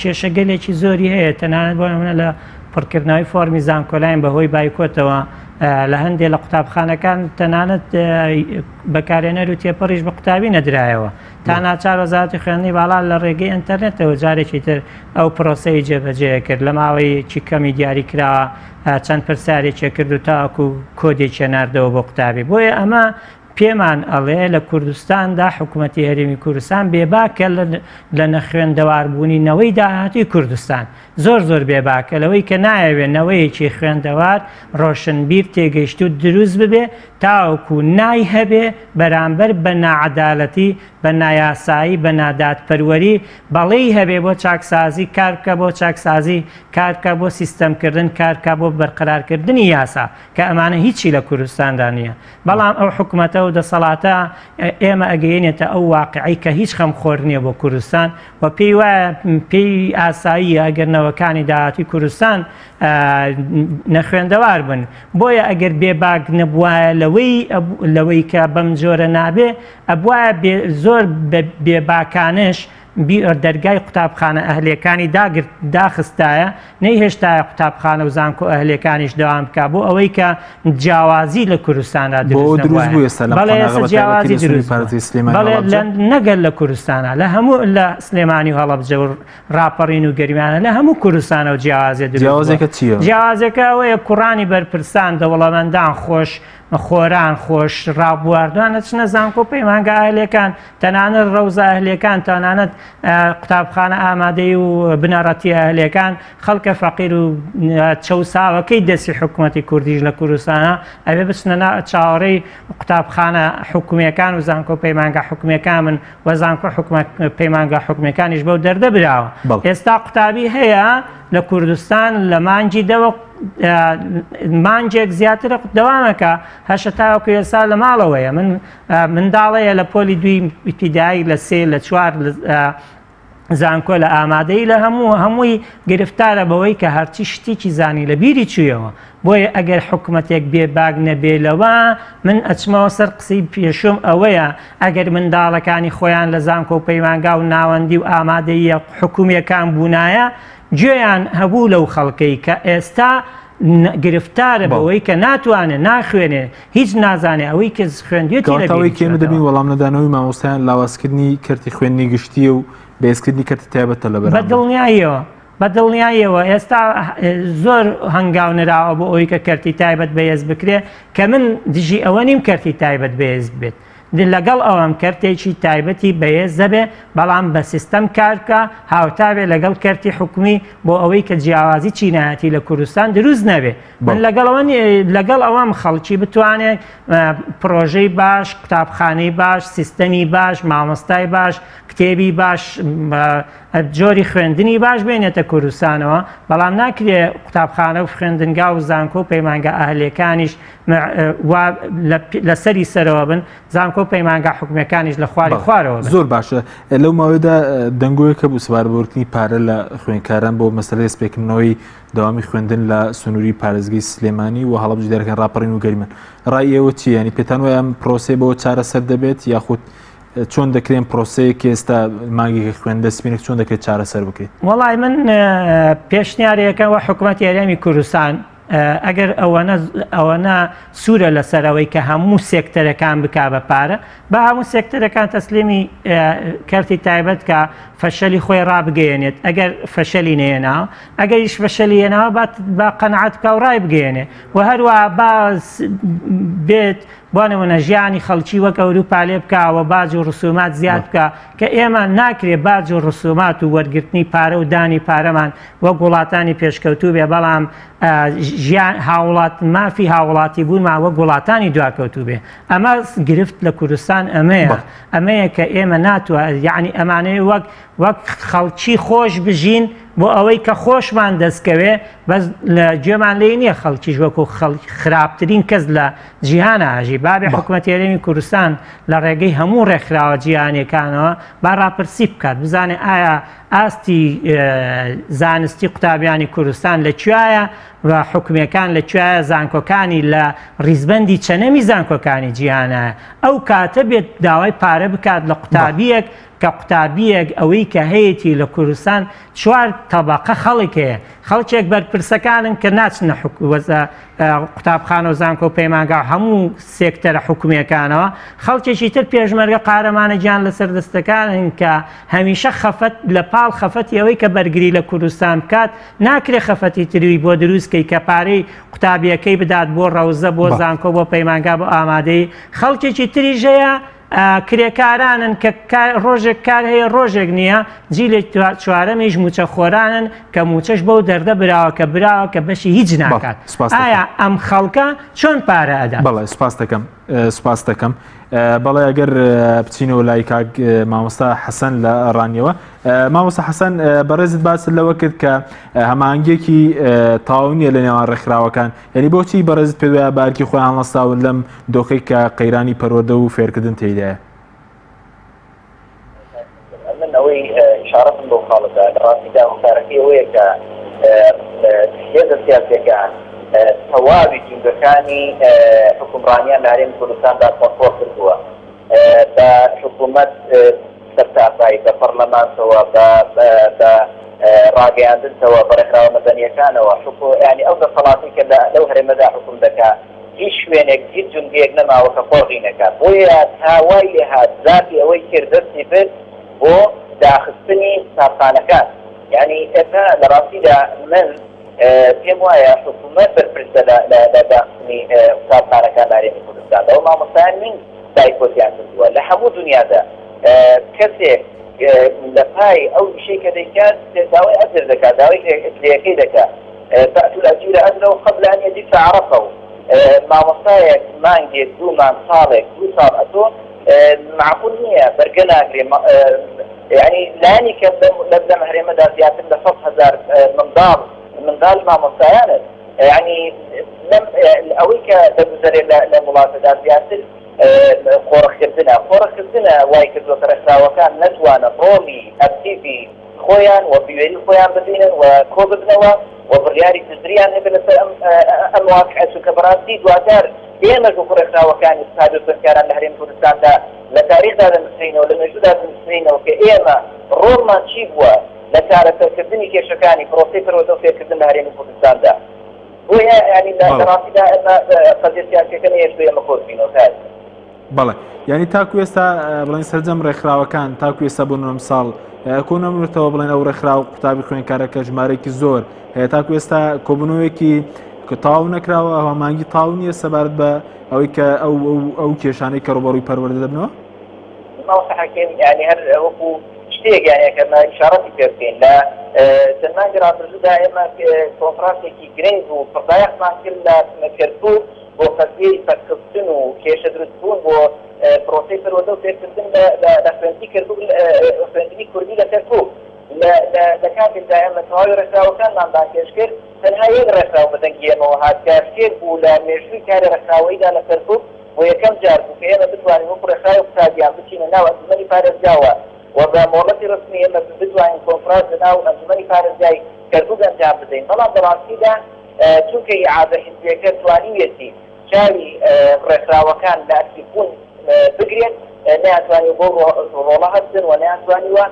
کێشەگەلێکی زۆری هەیە تەنانەت بۆ نمونە لە پڕکردنەوەی فۆرمی زانکۆلاین بەهۆی بایکۆتەوە لە هەندێک لە قوتابخانەکان تەنانەت بەکارێنەر و تێپەڕیش بە قوتابی نەدرایەوە تا ناچار وەزارەتی خوێندنی باڵا لە ڕێگەی ئینتەرنێتەوە جارێکی تر ئەو پرۆسەی جێبەجێ کرد لە ماوەیەکی کەمی دیاری کراوە چەند پرسیارێکی کرد و تاوەکو کۆدێکی ناردەوە بۆ قوتابی بۆیە ئەمە پێمان ئەڵێ لە کوردستاندا حکوومەتی هەرێمی کوردستان بێباکە لە نەخوێندەواربوونی نەوەی داهاتووی کوردستان زۆر زۆر بێباکە لەوەی کە نایەوێ نەوەیەکی خوێندەوار ڕۆشنبیر تێگەیشتوو دروست ببێ تاوەکو نای هەبێ بەرامبەر بە ناعەدالەتی بە نایاسایی بە نادادپەروەری بەڵێی هەبێ بۆ چاکسازی کار بکا بۆ چاکسازی کار بکا بۆ سیستەمکردن کار بکا بۆ بەرقەرارکردنی یاسا کە ئەمانە هیچی لە کوردستاندا نییە بەڵام ئەو حکومەتە و دەسەڵاتە ئێمە ئەگەیەنێتە ئەو واقعەی کە هیچ خەمخۆر نییە بۆ کوردستان و پێی وایە پێی ئاساییە ئەگەر نەوەکانی داهاتووی کوردستان نەخوێندەوار بن بۆیە ئەگەر بێباک نەبوایە لەوەی لەوەی کە بەم جۆرە نابێ ئەبوایە زۆر بێباکانش دەرگای قوتابخانە ئەهلیەکانی داگرت داخستایە نەیهێشتایە قوتابخانە و زانکۆ ئەهلیەکانیش دەوام بکا بۆ ئەوەی کە جیاوازی لە کوردستاندا دروست نەبوایە. بەڵێ ئێستا جیاوازی دروست بووە. بەڵێ نەگەر لە کوردستانا لە هەموو لە سلێمانی و هەڵەبجە و ڕاپەڕین و گەرمیانە لە هەموو کوردستانەوە جیاوازی دروست بووە. جیاوازیەکە چییە؟ جیاوازیەکە ئەوەیە کوڕانی بەرپرسان، دەوڵەمەندان، خۆش خۆران، خۆش ڕابواردوان ئەچنە زانکۆ و پەیمانگا ئەهلیەکان، تەنانەت ڕەوزە ئەهلیەکان، تەنانەت قوتابخانە ئامادەیی و بنەڕەتیە ئەهلیەکان، خەڵکە فەقیر و چەوساوەکەی دەستی حکوومەتی کوردیش لە کوردستانە ئەبێ بچنە چاوەڕێی قوتابخانە حکومیەکان و زانکۆ پەیمانگا حکومیەکان بن و زانکۆ پەیمانگا حکومیەکانیش بەو دەردە براوە. ئێستا قوتابی هەیە لە کوردستان لە مانگی دەوە مانگێک زیاترە دەوامەکە هەشە تاوەکو ئێستا لە ماڵەوەیە. من منداڵەیە لە پۆلی دوی ئیبتیدایی لە سێ لە چوار زانکۆ لە ئامادەی لە هەموو هەمووی گرفتارە بەوەی کە هەرچی شتێکی زانی لە بیری چوویەوە. بۆیە ئەگەر حکومەتێک بێ باک نەبێ لەوە، من ئەچمەوە سەر قسەی پێشووم ئەوەیە ئەگەر منداڵەکانی خۆیان لە زانکۆ و پەیمانگا و ناوەندی و ئامادەییە حکومییەکان بوونایە گوێیان هەبوو لەو خەڵکەی کە ئێستا گرفتارە بەوەی کە ناتوانێ ناخوێنێ هیچ نازانێ ئەوەی کە خوێندوێتی لە کەواتە ئەوەی کە ئێمە دەبین وەڵام نەدانەوەی مامۆستایان لاوازکردنی کەرتی خوێندنی گشتییە و بەهێزکردنی کەرتی تایبەتە لە بەرامبەر. بە دڵنیاییەوە بە دڵنیاییەوە ئێستا زۆر هەنگاو نراوە بۆ ئەوەی کە کەرتی تایبەت بەهێز بکرێ کە من دژی ئەوە نیم کەرتی تایبەت بەهێز بێت لەگەڵ ئەوەم کەرتێکی تایبەتی بەهێز دەبێ بەڵام بە سیستەم کار بکە هاوتا بێ لەگەڵ کەرتی حکومی بۆ ئەوەی کە جیاوازی چینایەتی لە کوردستان دروست نەبێ من لەگەڵ ئەوە لەگەڵ ئەوەم خەڵکی بتوانێت پرۆژەی باش قوتابخانەی باش سیستەمی باش مامۆستای باش کتێبی باش جۆری خوێندنی باش بێنێتە کوردستانەوە، بەڵام ناکرێ قوتابخانە و خوێندنگا و زانکۆ و پەیمانگا ئەهلیەکانیش وا لە سەری سەرەوە بن، زانکۆ و پەیمانگا حکومیەکانیش لە خواری خوارەوە بن. زۆر باشە لەو ماوەیەدا دەنگۆیەک هەبوو سەبارەت بە وەرگرتنی پارە لە خوێندکاران بۆ مەسەلەی دەستپێکردنەوەی دەوامی خوێندن لە سنووری پارێزگەی سلێمانی و هەڵەبجە دیارەکان ڕاپەڕین و گەرمیان. ڕای ئێوە چییە؟ یانی پێتان وایە ئەم پرۆسەیە بەوە چارەسەر دەبێت یاخود چۆن دەکرێن پرۆسەیەک کە ئێستا مانگێکی خوێن دەست پێ چۆن دەکرێت چارەسەر بکرێت؟ وەڵای من پێشنیارێکەوە حکوومەتی هەرێمی کوردستان ئەگەر ئەوەنە ئەوەنە سوورە لەسەر ئەوەی کە هەموو سێکتەرەکان بک بە پارە بە هەموو سێکتەرەکان تەسلیمی کەرتی تایبەت کە فەشەلی خۆی ڕابگەیەنێت ئەگەر فەشەلی نێناوە ئەگەریش فەشەلی هێناوە با قەنعەت بکە و ڕای بگەیەنێ و هەروە با بێت بۆ نمونە ژیانی خەڵکی وەک ئەوروپا لێ بکا و باج و ڕسومات زیاد بکا کە ئێمە ناکرێ باج و ڕسومات و وەرگرتنی پارە و دانی پارەمان وەک وڵاتانی پێشکەوتوو بێ بەڵام ژیان هاوڵات مافی هاوڵاتی بوونمان وەک وڵاتانی دواکەوتوو بێ ئەمە گرفت لە کوردستان ئەمەیە ئەمەیە کە ئێمە ناتوە یعنی ئەمانەیە وەک وەک خەڵکی خۆش بژین بۆ ئەوەی کە خۆشمان دەستکەوێ بەس لە گوێمان لێی نییە خەڵکیش وەکو خەڵک خراپترین کەس لە جیهانا ئەژی بابێ حکومەتی هەرێمی کوردستان لە ڕێگەی هەموو ڕێکخراوە جیهانیەکانەوە با ڕاپرسی بکات بزانێ ئایا ئاستی زانستی قوتابیانی کوردستان لە کوایە و حکومیەکان لە کوایە زانکۆکانی لە ڕیزبەندی چەنەمی زانکۆکانی جیهانە ئەو کاتە بێت داوای پارە بکات لە قوتابیەک کە قوتابیەک ئەوەی کە هەیەتی لە کوردستان چوار تەبەقە خەڵک هەیە خەڵکێک بەرپرسەکانن کە ناچنە قوتابخانە و زانکۆ و پەیمانگا و هەموو سێکتەرە حکومیەکانەوە، خەڵکێکی تر پێشمەرگە قارەمانە گیان لەسەر دەستەکانن کە هەمیشە خەفەت لە پاڵ خەفەتی ئەوەی کە بەرگری لە کوردستان بکات ناکرێ خەفەتی تری بۆ دروست کەی کە پارەی قوتابیەکەی بدات بۆ ڕەوزە بۆ زانکۆ بۆ پەیمانگا بۆ ئامادەیی خەڵکێکی تریش هەیە کرێکارانن کە ڕۆژێک کار هەیە ڕۆژێک نییە، جیلێک چوارەمیش مووچەخۆرانن کە مووچەش بەو دەردە براوە کە براوە کە بەشی هیچ ناکات. ئایا ئەم خەڵکە چۆن پارە ئەدات؟ بەڵێ سوپاس دەکەم سوپاس دەکەم. بەڵێ ئەگەر بچینەوە لای کاک مامۆستا حەسەن لە ڕانیەوە مامۆستا حەسەن بەڕێزت باست لەوە کرد کە هەماهەنگیەکی تەواو نییە لە نێوان ڕێکخراوەکان یعنی بۆچی بەڕێزت پێ وایە بە ئەرکی خۆیان هەڵنەستاون لەم دۆخەی کە قەیرانی پەروەردە و فێرکردن تێیدایە؟ من ئەوەی ئیشارەتم بەو خاڵەدا لە ڕاستیدا هۆکارەکەی ئەوەیە کە هێزە سیاسیەکان تەواوی جومگەکانی حوکمڕانیان لە هەرێمی کوردستاندا کۆنترۆڵ کردووە بە حکوومەت. سەرتاپای بە پەڕلەمانتەوە، بە بە ڕاگەیاندنتەوە، بە ڕێکخراوە مەدەنییەکانەوە، حکو یانی ئەو دەسەڵاتەی کە لە لەو هەرێمەدا حوکم دەکا، هیچ شوێنێک، هیچ جومگەیەک نەماوە کە قۆرغی نەکا. بۆیە تا وای لێ هات زاتی ئەوەی کرد دەستی برد بۆ داخستنی قوتابخانەکان. یانی ئێستا لە ڕاستیدا من پێم وایە حکوومەت بەرپرسە لە لە لە داخستنی قوتابخانەکان لە هەرێمی کوردستان. ئەوە مامۆستایان نین بایکۆتیان کردووە. لە هەموو دونیادا کەسێک لە پای ئەو ئیشەی کە دەیکات داوای ئەجر دەکات، داوای کرێیەکەی دەکات. فأتوا الأجير أجره قبل أن يجف عرقه. مامۆستایەک مانگێک، دوو مانگ، ساڵێک، دوو ساڵ ئەتۆ مەعقول نییە بەرگە ناگرێ. یانی لایەنی کەم لەم لەم هەرێمەدا زیاتر لە 100,000 منداڵ منداڵی مامۆستایانن. یانی لەم ئەوەی کە دەگوزەرێ لەم وڵاتەدا زیاتر قۆرخکردنە. قۆرخکردنە وای کردووە کە ڕێکخراوەکان نەتوانن ڕۆڵی ئەکتیڤی خۆیان و بوێری خۆیان ببینن و کۆ ببنەوە و بڕیاری هزریان هەبێت لەسەر ئەم ئەم واقعە، چونکە بەڕاستی دواجار ئێمەش وەکو ڕێکخراوەکانی قوتابی و خوێندکاران لە هەرێمی کوردستاندا لە تاریخدا دەنووسرێینەوە، لە مێژوودا دەنووسرێینەوە کە ئێمە ڕۆڵمان چی بووە لە چارەسەرکردنی کێشەکانی پرۆسەی پەروەردە و فێرکردن لە هەرێمی کوردستاندا. بۆیە یانی لە ڕاستیدا ئێمە قەزیە سیاسیەکە نەیەشتووە ئێمە کۆ ببینەوە تا ئێستا. بەڵێ یعنی تاکو ئێستا بڵێن سەرجەم ڕێکخراوەکان تاکو ئێستا بۆ ئەمساڵ کۆ نەبوونەتەوە بڵێن ئەو ڕێکخراو قوتابی خوێندکارە کە ژمارەیەکی زۆر هەیە تاکو ئێستا کۆبوونەوەیەکی تاو نەکراوە هەمانگی تاو نییە سەبارەت بە ئەوەی کە ئەو ئەو کێشانەی کە ڕوبەڕووی پەروەردە دەبنەوە؟ مامۆستا حەکیم یعنی هەر وەکو شتێک یعنی کە مە ئیشارەتی پێ بکەین لە چەند مانگی ڕابردوودا ئێمە کۆنفرانسێکی گرنگ و پڕبایەخمان کرد لە کەرکووک بۆ قەزیەی پەکخستن و کێشە دروستبوون بۆ پرۆسەی پەروەردە و فێرکردن لە خوێندنی کەرکووک خوێندنی کوردی لە کەرکووک لە کاتێکدا ئێمە تەواوی ڕێکخراوەکانمان بانگهێشت کرد تەنها یەک ڕێکخراو بە دەنگی ئێمەوە هات کە شتێک بوو لە مێژووی کاری ڕێکخراوەییدا لە کەرکووک بۆ یەکەم جار بوو کە ئێمە بتوانین وەکو ڕێکخراوی قوتابیان بچینە ناو ئەنجومەنی پارێزگاوە و بە مۆڵەتی ڕەسمی ئێمە بتوانین کۆنفرانس لە ناو ئەنجومەنی پارێزگای کەرکووک ئەنجام بدەین بەڵام لە ڕاستیدا چونکە ئیعادە حیزبیەکە توانیویەتی چاوی ڕێکخراوەکان لە ئەکتیڤ بوون بگرێت، نەیانتوانیوە بەو ڕۆڵە هەستن و نەیانتوانیوە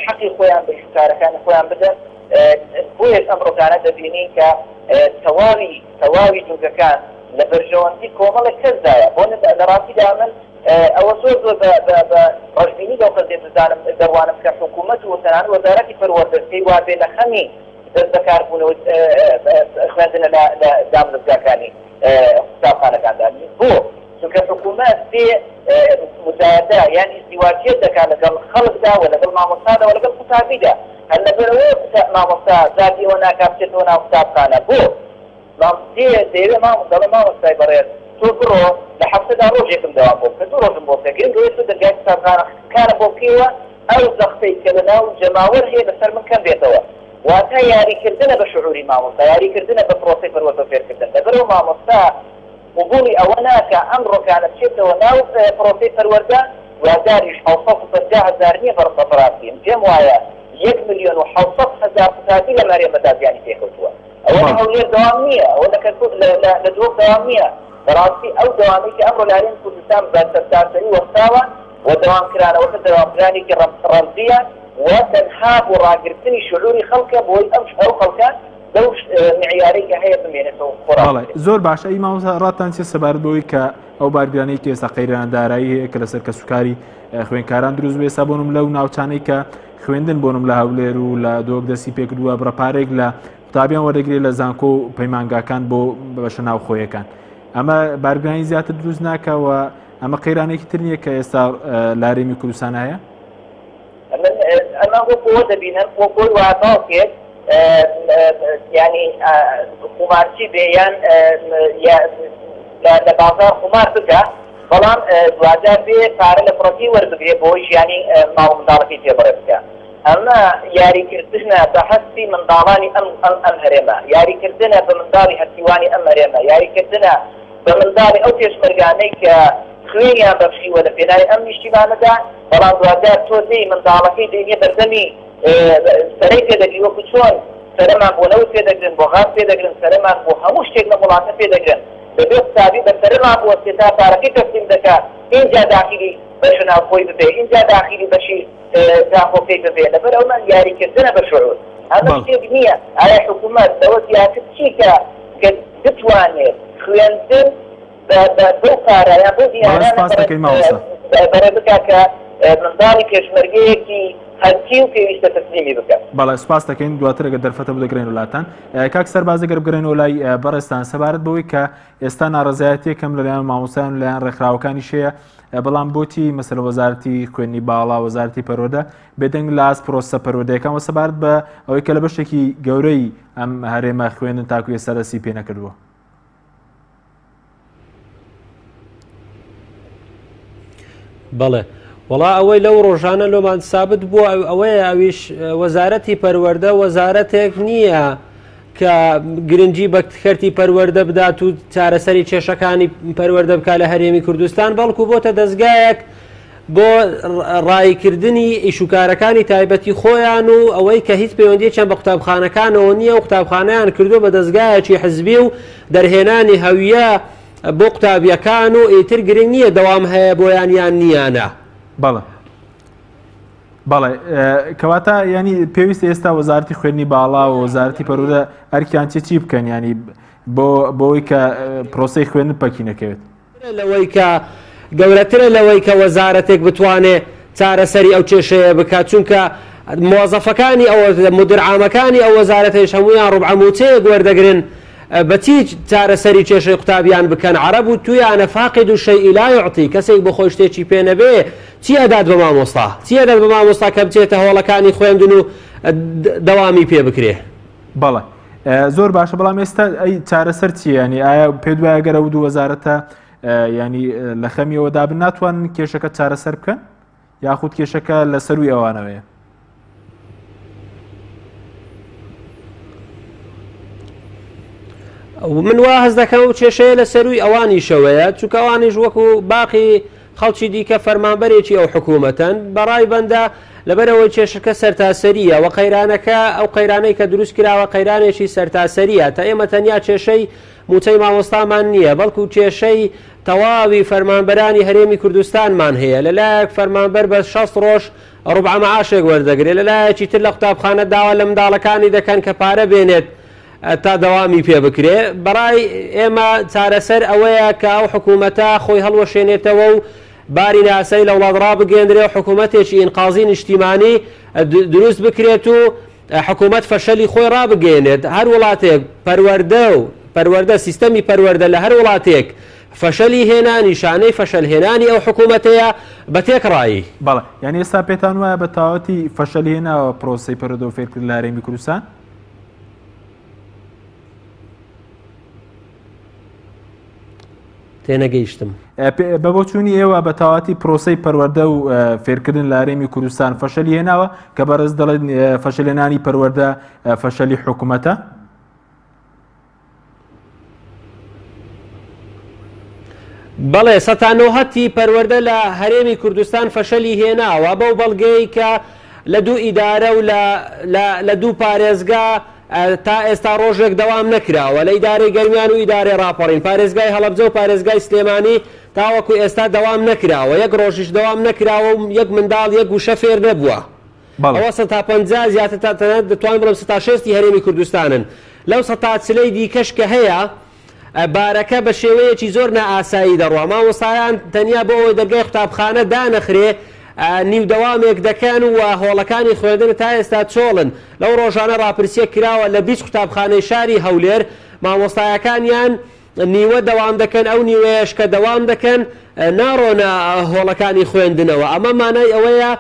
حەقی خۆیان بە ئیشوکارەکانی خۆیان بدەن، بۆیەش ئەمڕۆکانە دەبینین کە تەواوی تەواوی جومگەکان لە بەرژەوەندی کۆمەڵێک کەسدایە. بۆ لە ڕاستیدا من ئەوە زۆر زۆر بە ڕەشبینی لەو قەزیە دەزانم دەڕوانم کە حکوومەت و تەنانەت وەزارەتی پەروەردەش پێی وابێ لە خەمی دەست بەکاربوونەوەی خوێندنە لە دامودەزگاکانی قوتابخانەکاندا. بۆ؟ چونکە حکوومەت بێ مزایەدە یان ئیزدیواجیەت دەکات لەگەڵ خەڵکدا و لەگەڵ مامۆستادا و لەگەڵ قوتابیدا. هەر لەبەرئەوەیە مامۆستا زاتی ئەوە ناکات بچێتەوە ناو قوتابخانە. بۆ؟ دێ دەیەوێ دەڵێ مامۆستای بەڕێز تۆ بڕۆ لە هەفتەدا ڕۆژێکم دەوام بۆ بکە، دوو ڕۆژم بۆ بکە، گرنگ ئەوەیە تۆ دەرگای قوتابخانەکانم بۆ بکەیەوە، ئەو زەختەی کە لە ناو جەماوەر هەیە لەسەر من کەم بێتەوە. واتە یاریکردنە بە شعوری مامۆستا، یاریکردنە بە پرۆسەی پەروەردە و فێرکردن. لەبەرئەوە مامۆستا قبوڵی ئەوە ناکا ئەمڕۆکانە بچێتەوە ناو پرۆسەی پەروەردە، دواجاریش 750,000 نییە بە بەڕاستی من پێم وایە 1,700,000 قوتابی لەم هەرێمەدا زیانی پێکەوتووە. ئەوە لە هەولێر دەوام نییە، ئەوە لە کەرکوک لە دهۆک دەوام نییە. بەڕاستی ئەو دەوامەی کە ئەمڕۆ لە هەرێمی کوردستان بە سەرتاسەری وەستاوە و دەوامکرانەوەکە دەوامکرانێکی ڕەمزییە و تەنها بۆ ڕاگرتنی شعوری خەڵکە بۆی ئەو ئەو خەڵکە بەو معیارەی کە هەیە بمێنێتەوە خۆ بەڵێ زۆر باشە ئەی مامۆستا ڕاتان چیە سەبارەت بەوەی کە ئەو بارگرانەی کە ئێستا قەیرانە دارایی هەیە کە لەسەر کەسوکاری خوێندکاران دروست بوو ئێستا بۆنم لەو ناوچانەی کە خوێندن بۆنم لە هەولێر و لە دۆک دەستی پێکردووە بڕە پارێک لە قوتابیان وەردەگرێت لە زانکۆ و پەیمانگاکان بۆ بەشە ناوخۆیەکان ئەمە بارگرانی زیاتر دروست ناکەوە ئەمە قەیرانێکی تر نییە کە ئێستا لارێمی کوردستان هەیە؟ من ئەمە وەکو ئەوە دەبینم وەکو ئەوەی وا باوکێک یانی قومارچی بێ یان لە بازاڕ قومار بکا بەڵام دواجار بێ پارە لە کوڕەکەی وەربگرێ بۆی ژیانی ماڵ و منداڵەکەی پێ بەڕێ بکا. ئەمە یاریکردنە بە هەستی منداڵانی ئەم ئەم ئەم هەرێمە، یاریکردنە بە منداڵی هەتیوانی ئەم هەرێمە، یاریکردنە بە منداڵی ئەو پێشمەرگانەی کە خوێنیان بەخشیوە لە پێناوی ئەم نیشتیمانەدا، بەڵام دواجار تۆ دێی منداڵەکەی دێنیە بەردەمی سەرەی پێ دەگری وەکو چۆن سەرەمان بۆ نەوت پێ دەگرن، بۆ غاز پێ دەگرن، سەرەمان بۆ هەموو شتێک لەم وڵاتە پێ دەگرن. دەبێ قوتابی بە سەرە ڕابوەستێ تا پارەکەی تەسلیم دەکا ئینجا داخیلی. بەشە ناوخۆی ببێ ئینجا داخیلی بەشی زانکۆکەی ببێ لەبەر ئەوە یاریکردنە بە شعور ئەمە شتێک نییە ئایا حکوومەت لەوە زیاتر چی کە کە بتوانێت خوێندن بەو پارە یان بەو دینارانە بەڕێ بکا کە منداڵی پێشمەرگەیەکی هەرچی و پێویستە تەسلیمی بکە. بەڵێ سوپاس دەکەین دواتر ئەگەر دەرفەتە بوو دەگرێنەوە لاتان. کاک سەرباز ئەگەر بگەڕێنەوە لای بەڕێزتان سەبارەت بەوەی کە ئێستا ناڕەزایەتیەکەم لەلایەن مامۆستایان و لەلایەن ڕێکخراوەکانیش هەیە بەڵام بۆچی مەسەلە وەزارەتی خوێندنی باڵا وەزارەتی پەروەردە بێدەنگ لە ئاست پرۆسە پەروەردەیەکان وە سەبارەت بە ئەوەی کە لە بەشێکی گەورەی ئەم هەرێمە خوێندن تاکو ئێستا دەستی پێ نەکردووە؟ بەڵێ وەڵا ئەوەی لەو ڕۆژانە لۆمان سابت بووە ئەوەیە ئەویش وەزارەتی پەروەردە وەزارەتێک نییە کە گرنگی بە کەرتی پەروەردە بدات و چارەسەری کێشەکانی پەروەردە بکە لە هەرێمی کوردستان بەڵکو بۆتە دەستگایەک بۆ ڕاییکردنی ئیشوکارەکانی تایبەتی خۆیان و ئەوەی کە هیچ پەیوەندیەکیان بە قوتابخانەکانەوە نییە و قوتابخانەیان کردووە بە دەستگایەکی حزبی و دەرهێنانی هەویە بۆ قوتابیەکان و ئیتر گرنگ نییە دەوام هەیە بۆیان یان نییانە. بەڵێ بەڵێ کەواتە ینی پێویستە ئێستا وەزارتی خوێندنی باڵا و وەزارتی پەروەردە ئەرکیان چی چی بکەن ینی بۆ بۆی کە پرۆسەی خوێندن پەکی نەکەوێت. لەوەی کە گەورەترە لەوەی کە وەزارەتێک بتوانێ چارەسەری ئەو کێشەیە بکات، چونکە مۆزەفەکانی ئەو مدیر عامەکانی ئەو وەزارەتەیش هەموویان ڕوبعە مووچەیەک وەردەگرن، بە چی چارەسەری کێشەی قوتابیان بکەن، عەرەب وتوویانە فاقد الشیء لا یعطی، کەسێک بۆ خۆی شتێکی پێ نەبێ چی ئەدات بە مامۆستا، چی ئەدات بە مامۆستا کە بچێتە هۆڵەکانی خوێندن و دەوامی پێ بکرێ. بەڵێ زۆر باشە بەڵام ئێستا ئەی چارەسەر چییە ینی ئایا پێ دوایە گەرە و دوو وەزارەتە ینی لە خەمیەوە دابن ناتوانن کێشەکە چارەسەر بکەن یاخود کێشەکە لە سەروی ئەوانەوەیە من وا هەست دەکەم و کێشەیە لە سەروی ئەوانیشەوەیە چونکە ئەوانیش وەکو باقی خەڵکی دیکە فەرمانبەرێکی ئەو حکوومەتەن، بەڕای بەندە لەبەرئەوەی کێشەکە سەرتاسەرییە و قەیرانەکە ئەو قەیرانەی کە دروست کراوە قەیرانێکی سەرتاسەرییە تا ئێمە تەنیا کێشەی مووچەی مامۆستامان نییە بەڵکو کێشەی تەواوی فەرمانبەرانی هەرێمی کوردستانمان هەیە لەلایەک فەرمانبەر بە 60 ڕۆژ ڕوبعە معاشێک وەردەگرێت لەلایەکی تر لە قوتابخانە داوا لە منداڵەکانی دەکەن کە پارە بێنێت تا دەوامی پێ بکرێ. بەڕای ئێمە چارەسەر ئەوەیە کە ئەو حکوومەتە خۆی هەڵوەشێنێتەوە و باری نائاسایی لە وڵات ڕابگەیەندرێ و حکوومەتێکی ئینقازی نیشتیمانی دروست بکرێت و حکوومەت فەشەلی خۆی ڕابگەیەنێت. هەر وڵاتێک پەروەردە و پەروەردە سیستەمی پەروەردە لە هەر وڵاتێک فەشەلی هێنا نیشانەی فەشەل هێنانی ئەو حکوومەتەیە بە تێکڕایی. بەڵێ یانی ئێستا پێتان وایە بە تەواوەتی فەشەلی هێناوە پرۆسەی پەروەردە و فێرکردن لە هەرێمی کوردستان؟ تێنەگەیشتم. بە بۆچوونی ئێوە بە تەواوەتی پرۆسەی پەروەردە و فێرکردن لە هەرێمی کوردستان فەشەلی هێناوە کە بەڕێز دەڵێن فەشەلێنانی پەروەردە فەشەلی حکوومەتە؟ بەڵێ سەتا نۆهەتی پەروەردە لە هەرێمی کوردستان فەشەلی هێناوە بەو بەڵگەی کە لە دوو ئیدارە و لە دوو پارێزگا تا ئێستا ڕۆژێک دەوام نەکراوە لە ئیدارەی گەرمیان و ئیدارەی ڕاپەڕین پارێزگای هەڵەبجە و پارێزگای سلێمانی تاوەکو ئێستا دەوام نەکراوە یەک ڕۆژیش دەوام نەکراوە و یەک منداڵ یەک وشە فێر نەبووە ئەوە سەتا 50 زیاتر تا تەنانەت دەتوانم بڵێم سەتا شێستی هەرێمی کوردستانن لەو سەتا چلەی دیکەش کە هەیە بارەکە بە شێوەیەکی زۆر نائاسایی دەڕوا مامۆستایان تەنیا بۆ ئەوەی دەرگای قوتابخانە دانەخرێ نیو دەوامێک دەکەن و هۆڵەکانی خوێندن تا ئێستا چۆڵن لەو ڕۆژانە ڕاپرسیەک کراوە لە 20 قوتابخانەی شاری هەولێر مامۆستایەکانیان نیوە دەوام دەکەن، ئەو نیوەیەش کە دەوام دەکەن ناڕۆنە هۆڵەکانی خوێندنەوە، ئەمە مانای ئەوەیە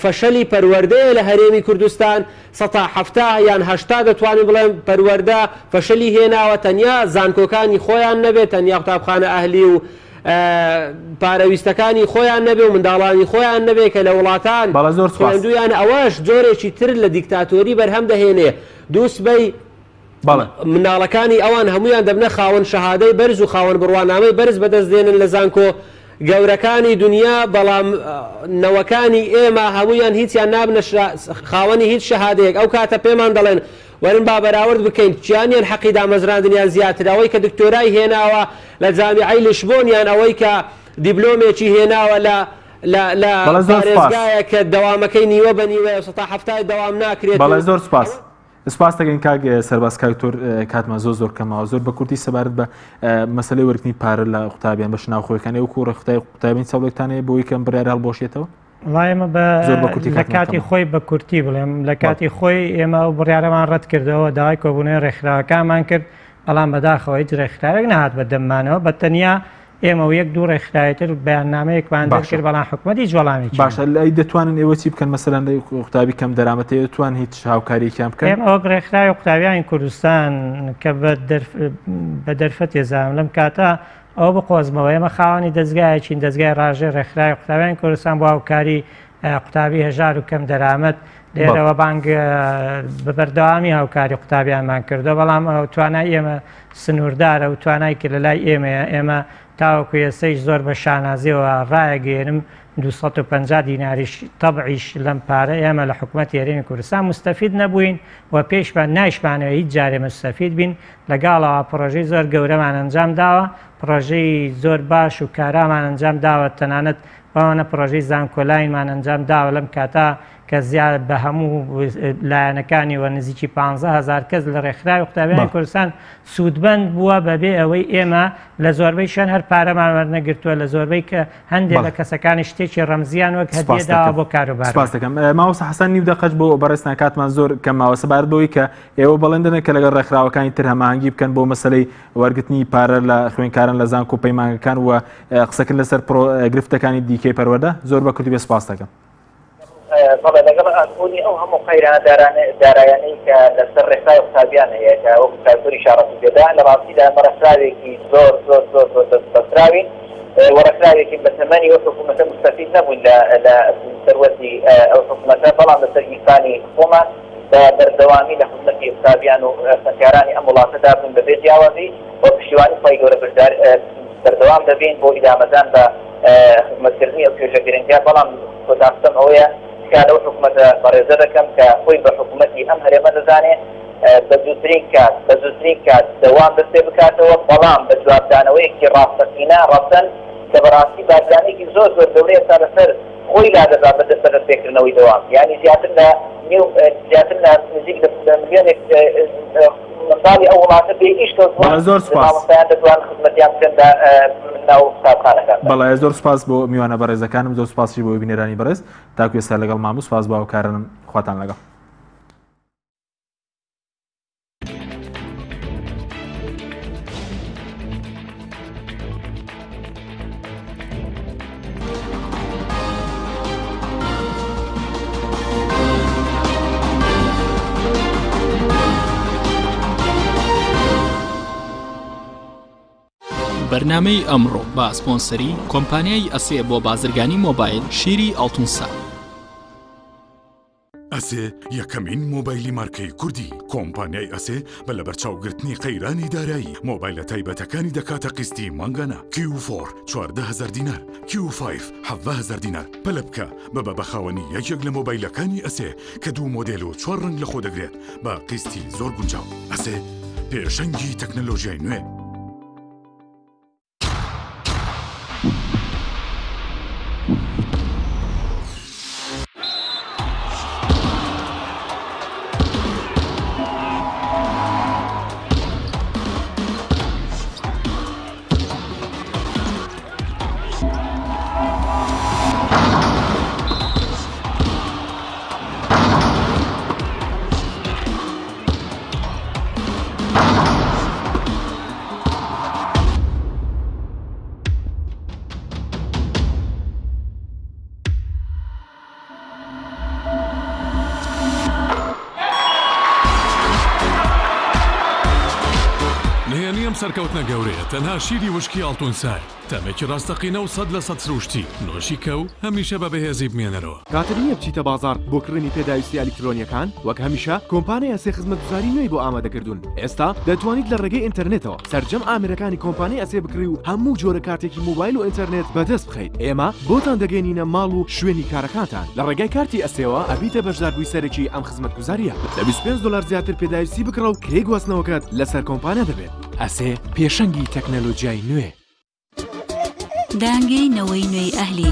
فەشەلی پەروەردەیە لە هەرێمی کوردستان، سەتا 70 یان 80 دەتوانین بڵێن پەروەردە فەشەلی هێناوە، تەنیا زانکۆکانی خۆیان نەبێت، تەنیا قوتابخانە ئەهلی و پارەویستەکانی خۆیان نەبێ و منداڵانی خۆیان نەبێ کە لە وڵاتان بەڵێ زۆر سوپاس. خوێندوویانە، ئەوەش جۆرێکی تر لە دیکتاتۆری بەرهەم دەهێنێ، دووسبەی بەڵێ. منداڵەکانی ئەوان هەموویان دەبنە خاوەن شەهادەی بەرز و خاوەن بڕوانامەی بەرز بەدەست دێنن لە زانکۆ گەورەکانی دونیا، بەڵام نەوەکانی ئێمە هەموویان هیچیان نابنە خاوەنی هیچ شەهادەیەک، ئەو کاتە پێمان دەڵێن وەرن با بەراورد بکەین کیانیان حەقی دامەزراندنیان زیاترە ئەوەی کە دکتۆرای هێناوە لە جامیعەی لشبۆن یان ئەوەی کە دیبلۆمێکی هێناوە لە لە لە بەڵێ زۆر سپاس. پارێزگایەک کە دەوامەکەی نیوە بە نیوەیە و 70% دەوام ناکرێت بەڵێ و زۆر سپاس. سپاس دەکەین کاک سەرباز کاک دکتۆر کاتمان زۆر زۆر کەماوە زۆر بە کورتی سەبارەت بە مەسەلەی وەرگرتنی پارە لە قوتابیان بەشە ناوخۆیەکان ئێوە کوڕە قوتابی قوتابیان چاوڵێکتان هەیە بۆی کەم بڕیار هەڵبۆشێتەوە وەڵا ئێمە بە زۆر بە کورتی لە کاتمان کاتی کەمە. خۆی بە کورتی بڵێم لە بەڵێ. کاتی خۆی ئێمە ئەو بڕیارەمان ڕەت کردەوە داوای کۆبوونەوەی ڕێکخراوەکانمان کرد بەڵام بەداخەوە هیچ ڕێکخراوێک نەهات بە دەممانەوە بە تەنیا ئێمە و یەک دوو ڕێکخراوی تر بەیاننامەیەکمان باشە. دەرکرد بەڵام حکومەت هیچ وەڵامێکی باشە لای دەتوانن ئێوە چی بکەن مەسەلەن لە قوتابی کەم دەرامەت ئێوە توان هیچ هاوکاریەکیان بکەن؟ ئێمە وەک ڕێکخراوی قوتابیانی کوردستان کە بە دەرف بە دەرفەتێ زانم لەم کاتە ئەوە بقۆزمەوە ئێمە خاوەنی دەزگایەکین دەزگای ڕاژەی ڕێکخراوی قوتابیانی کوردستان بۆ هاوکاری قوتابی هەژار و کەم دەرامەت لێرەوە بانگ بە بەردەوامی هاوکاری قوتابیانمان کردو بەڵام توانای ئێمە سنووردارە و توانای کە لە لای ئێمەیە ئێمە تاوەکو ئێستەیش زۆر بە شانازیەوە ڕایەگەیەنم 250 دیناریش تەبعیش لەم پارە ئێمە لە حکومەتی هەرێمی کوردستان مستەفید نەبووین و پێشمان نایشمانەوە هیچ جارێ مستەفید بین لەگەڵەوە پڕۆژەی زۆر گەورەمان ئەنجام داوە پڕۆژەی زۆر باش و کارامان ئەنجام داوە تەنانەت بەوانە پڕۆژەی زانکۆلاینمان ئەنجام داوە لەم کاتە کە زیاد بە هەموو لایەنەکانیەوە نزیکی 15 هەزار کەس لە ڕێکخراوی قوتابیانی کوردستان سوودمەند بووە بەبێ ئەوەی ئێمە لە زۆربەی شوێن هەر پارەمان وەرنەگرتووە لە زۆربەی کە هەندێک لە کەسەکانی شتێکی ڕەمزیان وەک هەدیە داوە بۆ کاروبار. سپاس دەکەم مامۆستا حەسەن نیو دەقەش بۆ بەڕێزتان کاتمان زۆر کەم ماوە سەبارەت بەوەی کە ئێوە بەڵێن دەدەن کە لەگەڵ ڕێکخراوەکانی تر هەماهەنگی بکەن بۆ مەسەلەی وەرگرتنی پارە لە خوێندکاران لە زانکۆ و پەیمانگەکان و قسەکردن لەسەر گرفتەکانی دیکەی پەروەردە زۆر بە کوردی بێ سپاس دەکەم. بەڵێ لەگەڵ ئەزموونی ئەو هەموو قەیرانە دارایانەی کە لەسەر ڕێکخراوی قوتابیان هەیە کە وەکو کاک ئیشارەتی پێدا لە ڕاستیدا ئێمە ڕێکخراوێکی زۆر زۆر زۆر زۆر دەست بەستراوین و ڕێکخراوێکی بە تەمەنی ئەو حکوومەتە مستەفید نەبووین لە لە سەروەتی ئەو حکوومەتە بەڵام لەسەر گیرفانی خۆمان بە بەردەوامی لە خزمەتی قوتابیان و خوێندکارانی ئەم وڵاتەدا بووین بەبێ جیاوازی و پشتیوانی خوای گەورە بەشدار بەردەوام دەبین بۆ ئیدامەدان بە خزمەتکردنی ئەو توێژە گرنگە، بەڵام کۆتا قسەم ئەوەیە تکا لەو حکومەتە بەڕێزە دەکەم کە خۆی بە حکومەتی ئەم هەرێمە دەزانێ بە زووترین کات بە زووترین کات دەوام دەست پێ بکاتەوە، بەڵام بە جوابدانەوەیەکی ڕاستەقینە ڕەسەن کە بەڕاستی بارگرانیەکی زۆر زۆر گەورەیە تا لەسەر خۆی لادەبا بە دەست بە دەستپێکردنەوەی دەوام یانی زیاتر لە نیو زیاتر لە نزیک لە ملیۆنێک منداڵی ئەو وڵاتە بێ ئیش کەوتووە، بەڵێ زۆر سوپاس. مامۆستایان دەتوانن خزمەتیان بکەن لە ناو قوتابخانەکاندا. بەڵێ زۆر سوپاس بۆ میوانە بەڕێزەکانم زۆر سوپاسیش بۆ بینەرانی بەڕێز تاکو ئێستا لەگەڵمان بوو سوپاس بۆ هاوکارانم خواتان لەگەڵ. بەرنامەی ئەمڕۆ بە سپۆنسەری کۆمپانیای ئەسێ بۆ بازرگانی مۆبایل شیری ئاڵتونسا. ئەسێ یەکەمین مۆبایلی مارکەی کوردی کۆمپانیای ئەسێ بە لەبەرچاوگرتنی قەیرانی دارایی مۆبایلە تایبەتەکانی دەکاتە قیستی مانگانە کیو فۆر 14 هەزار دینار کیو فایڤ 17 هەزار دینار پەلە بکە ببە بە خاوەنی یەکێک لە مۆبایلەکانی ئەسێ کە دوو مۆدێل و چوار ڕەنگ لەخۆ دەگرێت بە قیستی زۆر گونجاو ئەسێ پێشەنگی تەکنەلۆژیای نوێ. نهێنی ئەم سەرکەوتنە گەورەیە تەنها شیری وشکی ئاڵتون سایە، تامێکی ڕاستەقینە و 100% سروشتی، نۆشی کە و هەمیشە بە بەهێزی بمێنەرەوە. کاتت نییە بچیتە بازاڕ بۆ کڕینی پێداویستیە ئەلیکترۆنییەکان؟ وەک هەمیشە کۆمپانیای ئەسێ خزمەتگوزاری نوێی بۆ ئامادەکردوون، ئێستا دەتوانیت لە ڕێگەی ئینتەرنێتەوە سەرجەم ئامێرەکانی کۆمپانیای ئەسێ بکڕی و هەموو جۆرە کارتێکی مۆبایل و ئینتەرنێت بەدەست بخەیت. ئێمە بۆتان دەگەیەنینە ماڵ و شوێنی کارەکانتان. لە ڕێگای کارتی ئەسێوە ئەبیتە بەشداربووی سەرەکی ئەم خزمەتگوزارییە. لە 25 دۆلار زیاتر پێداویستی بکڕە و کرێی گواستنەوەکەت لەسەر کۆمپانیا دەبێت. ئەسێ پێشەنگی تەکنەلۆجیای نوێ. دانگەی نەوەی نوێی ئەهلی.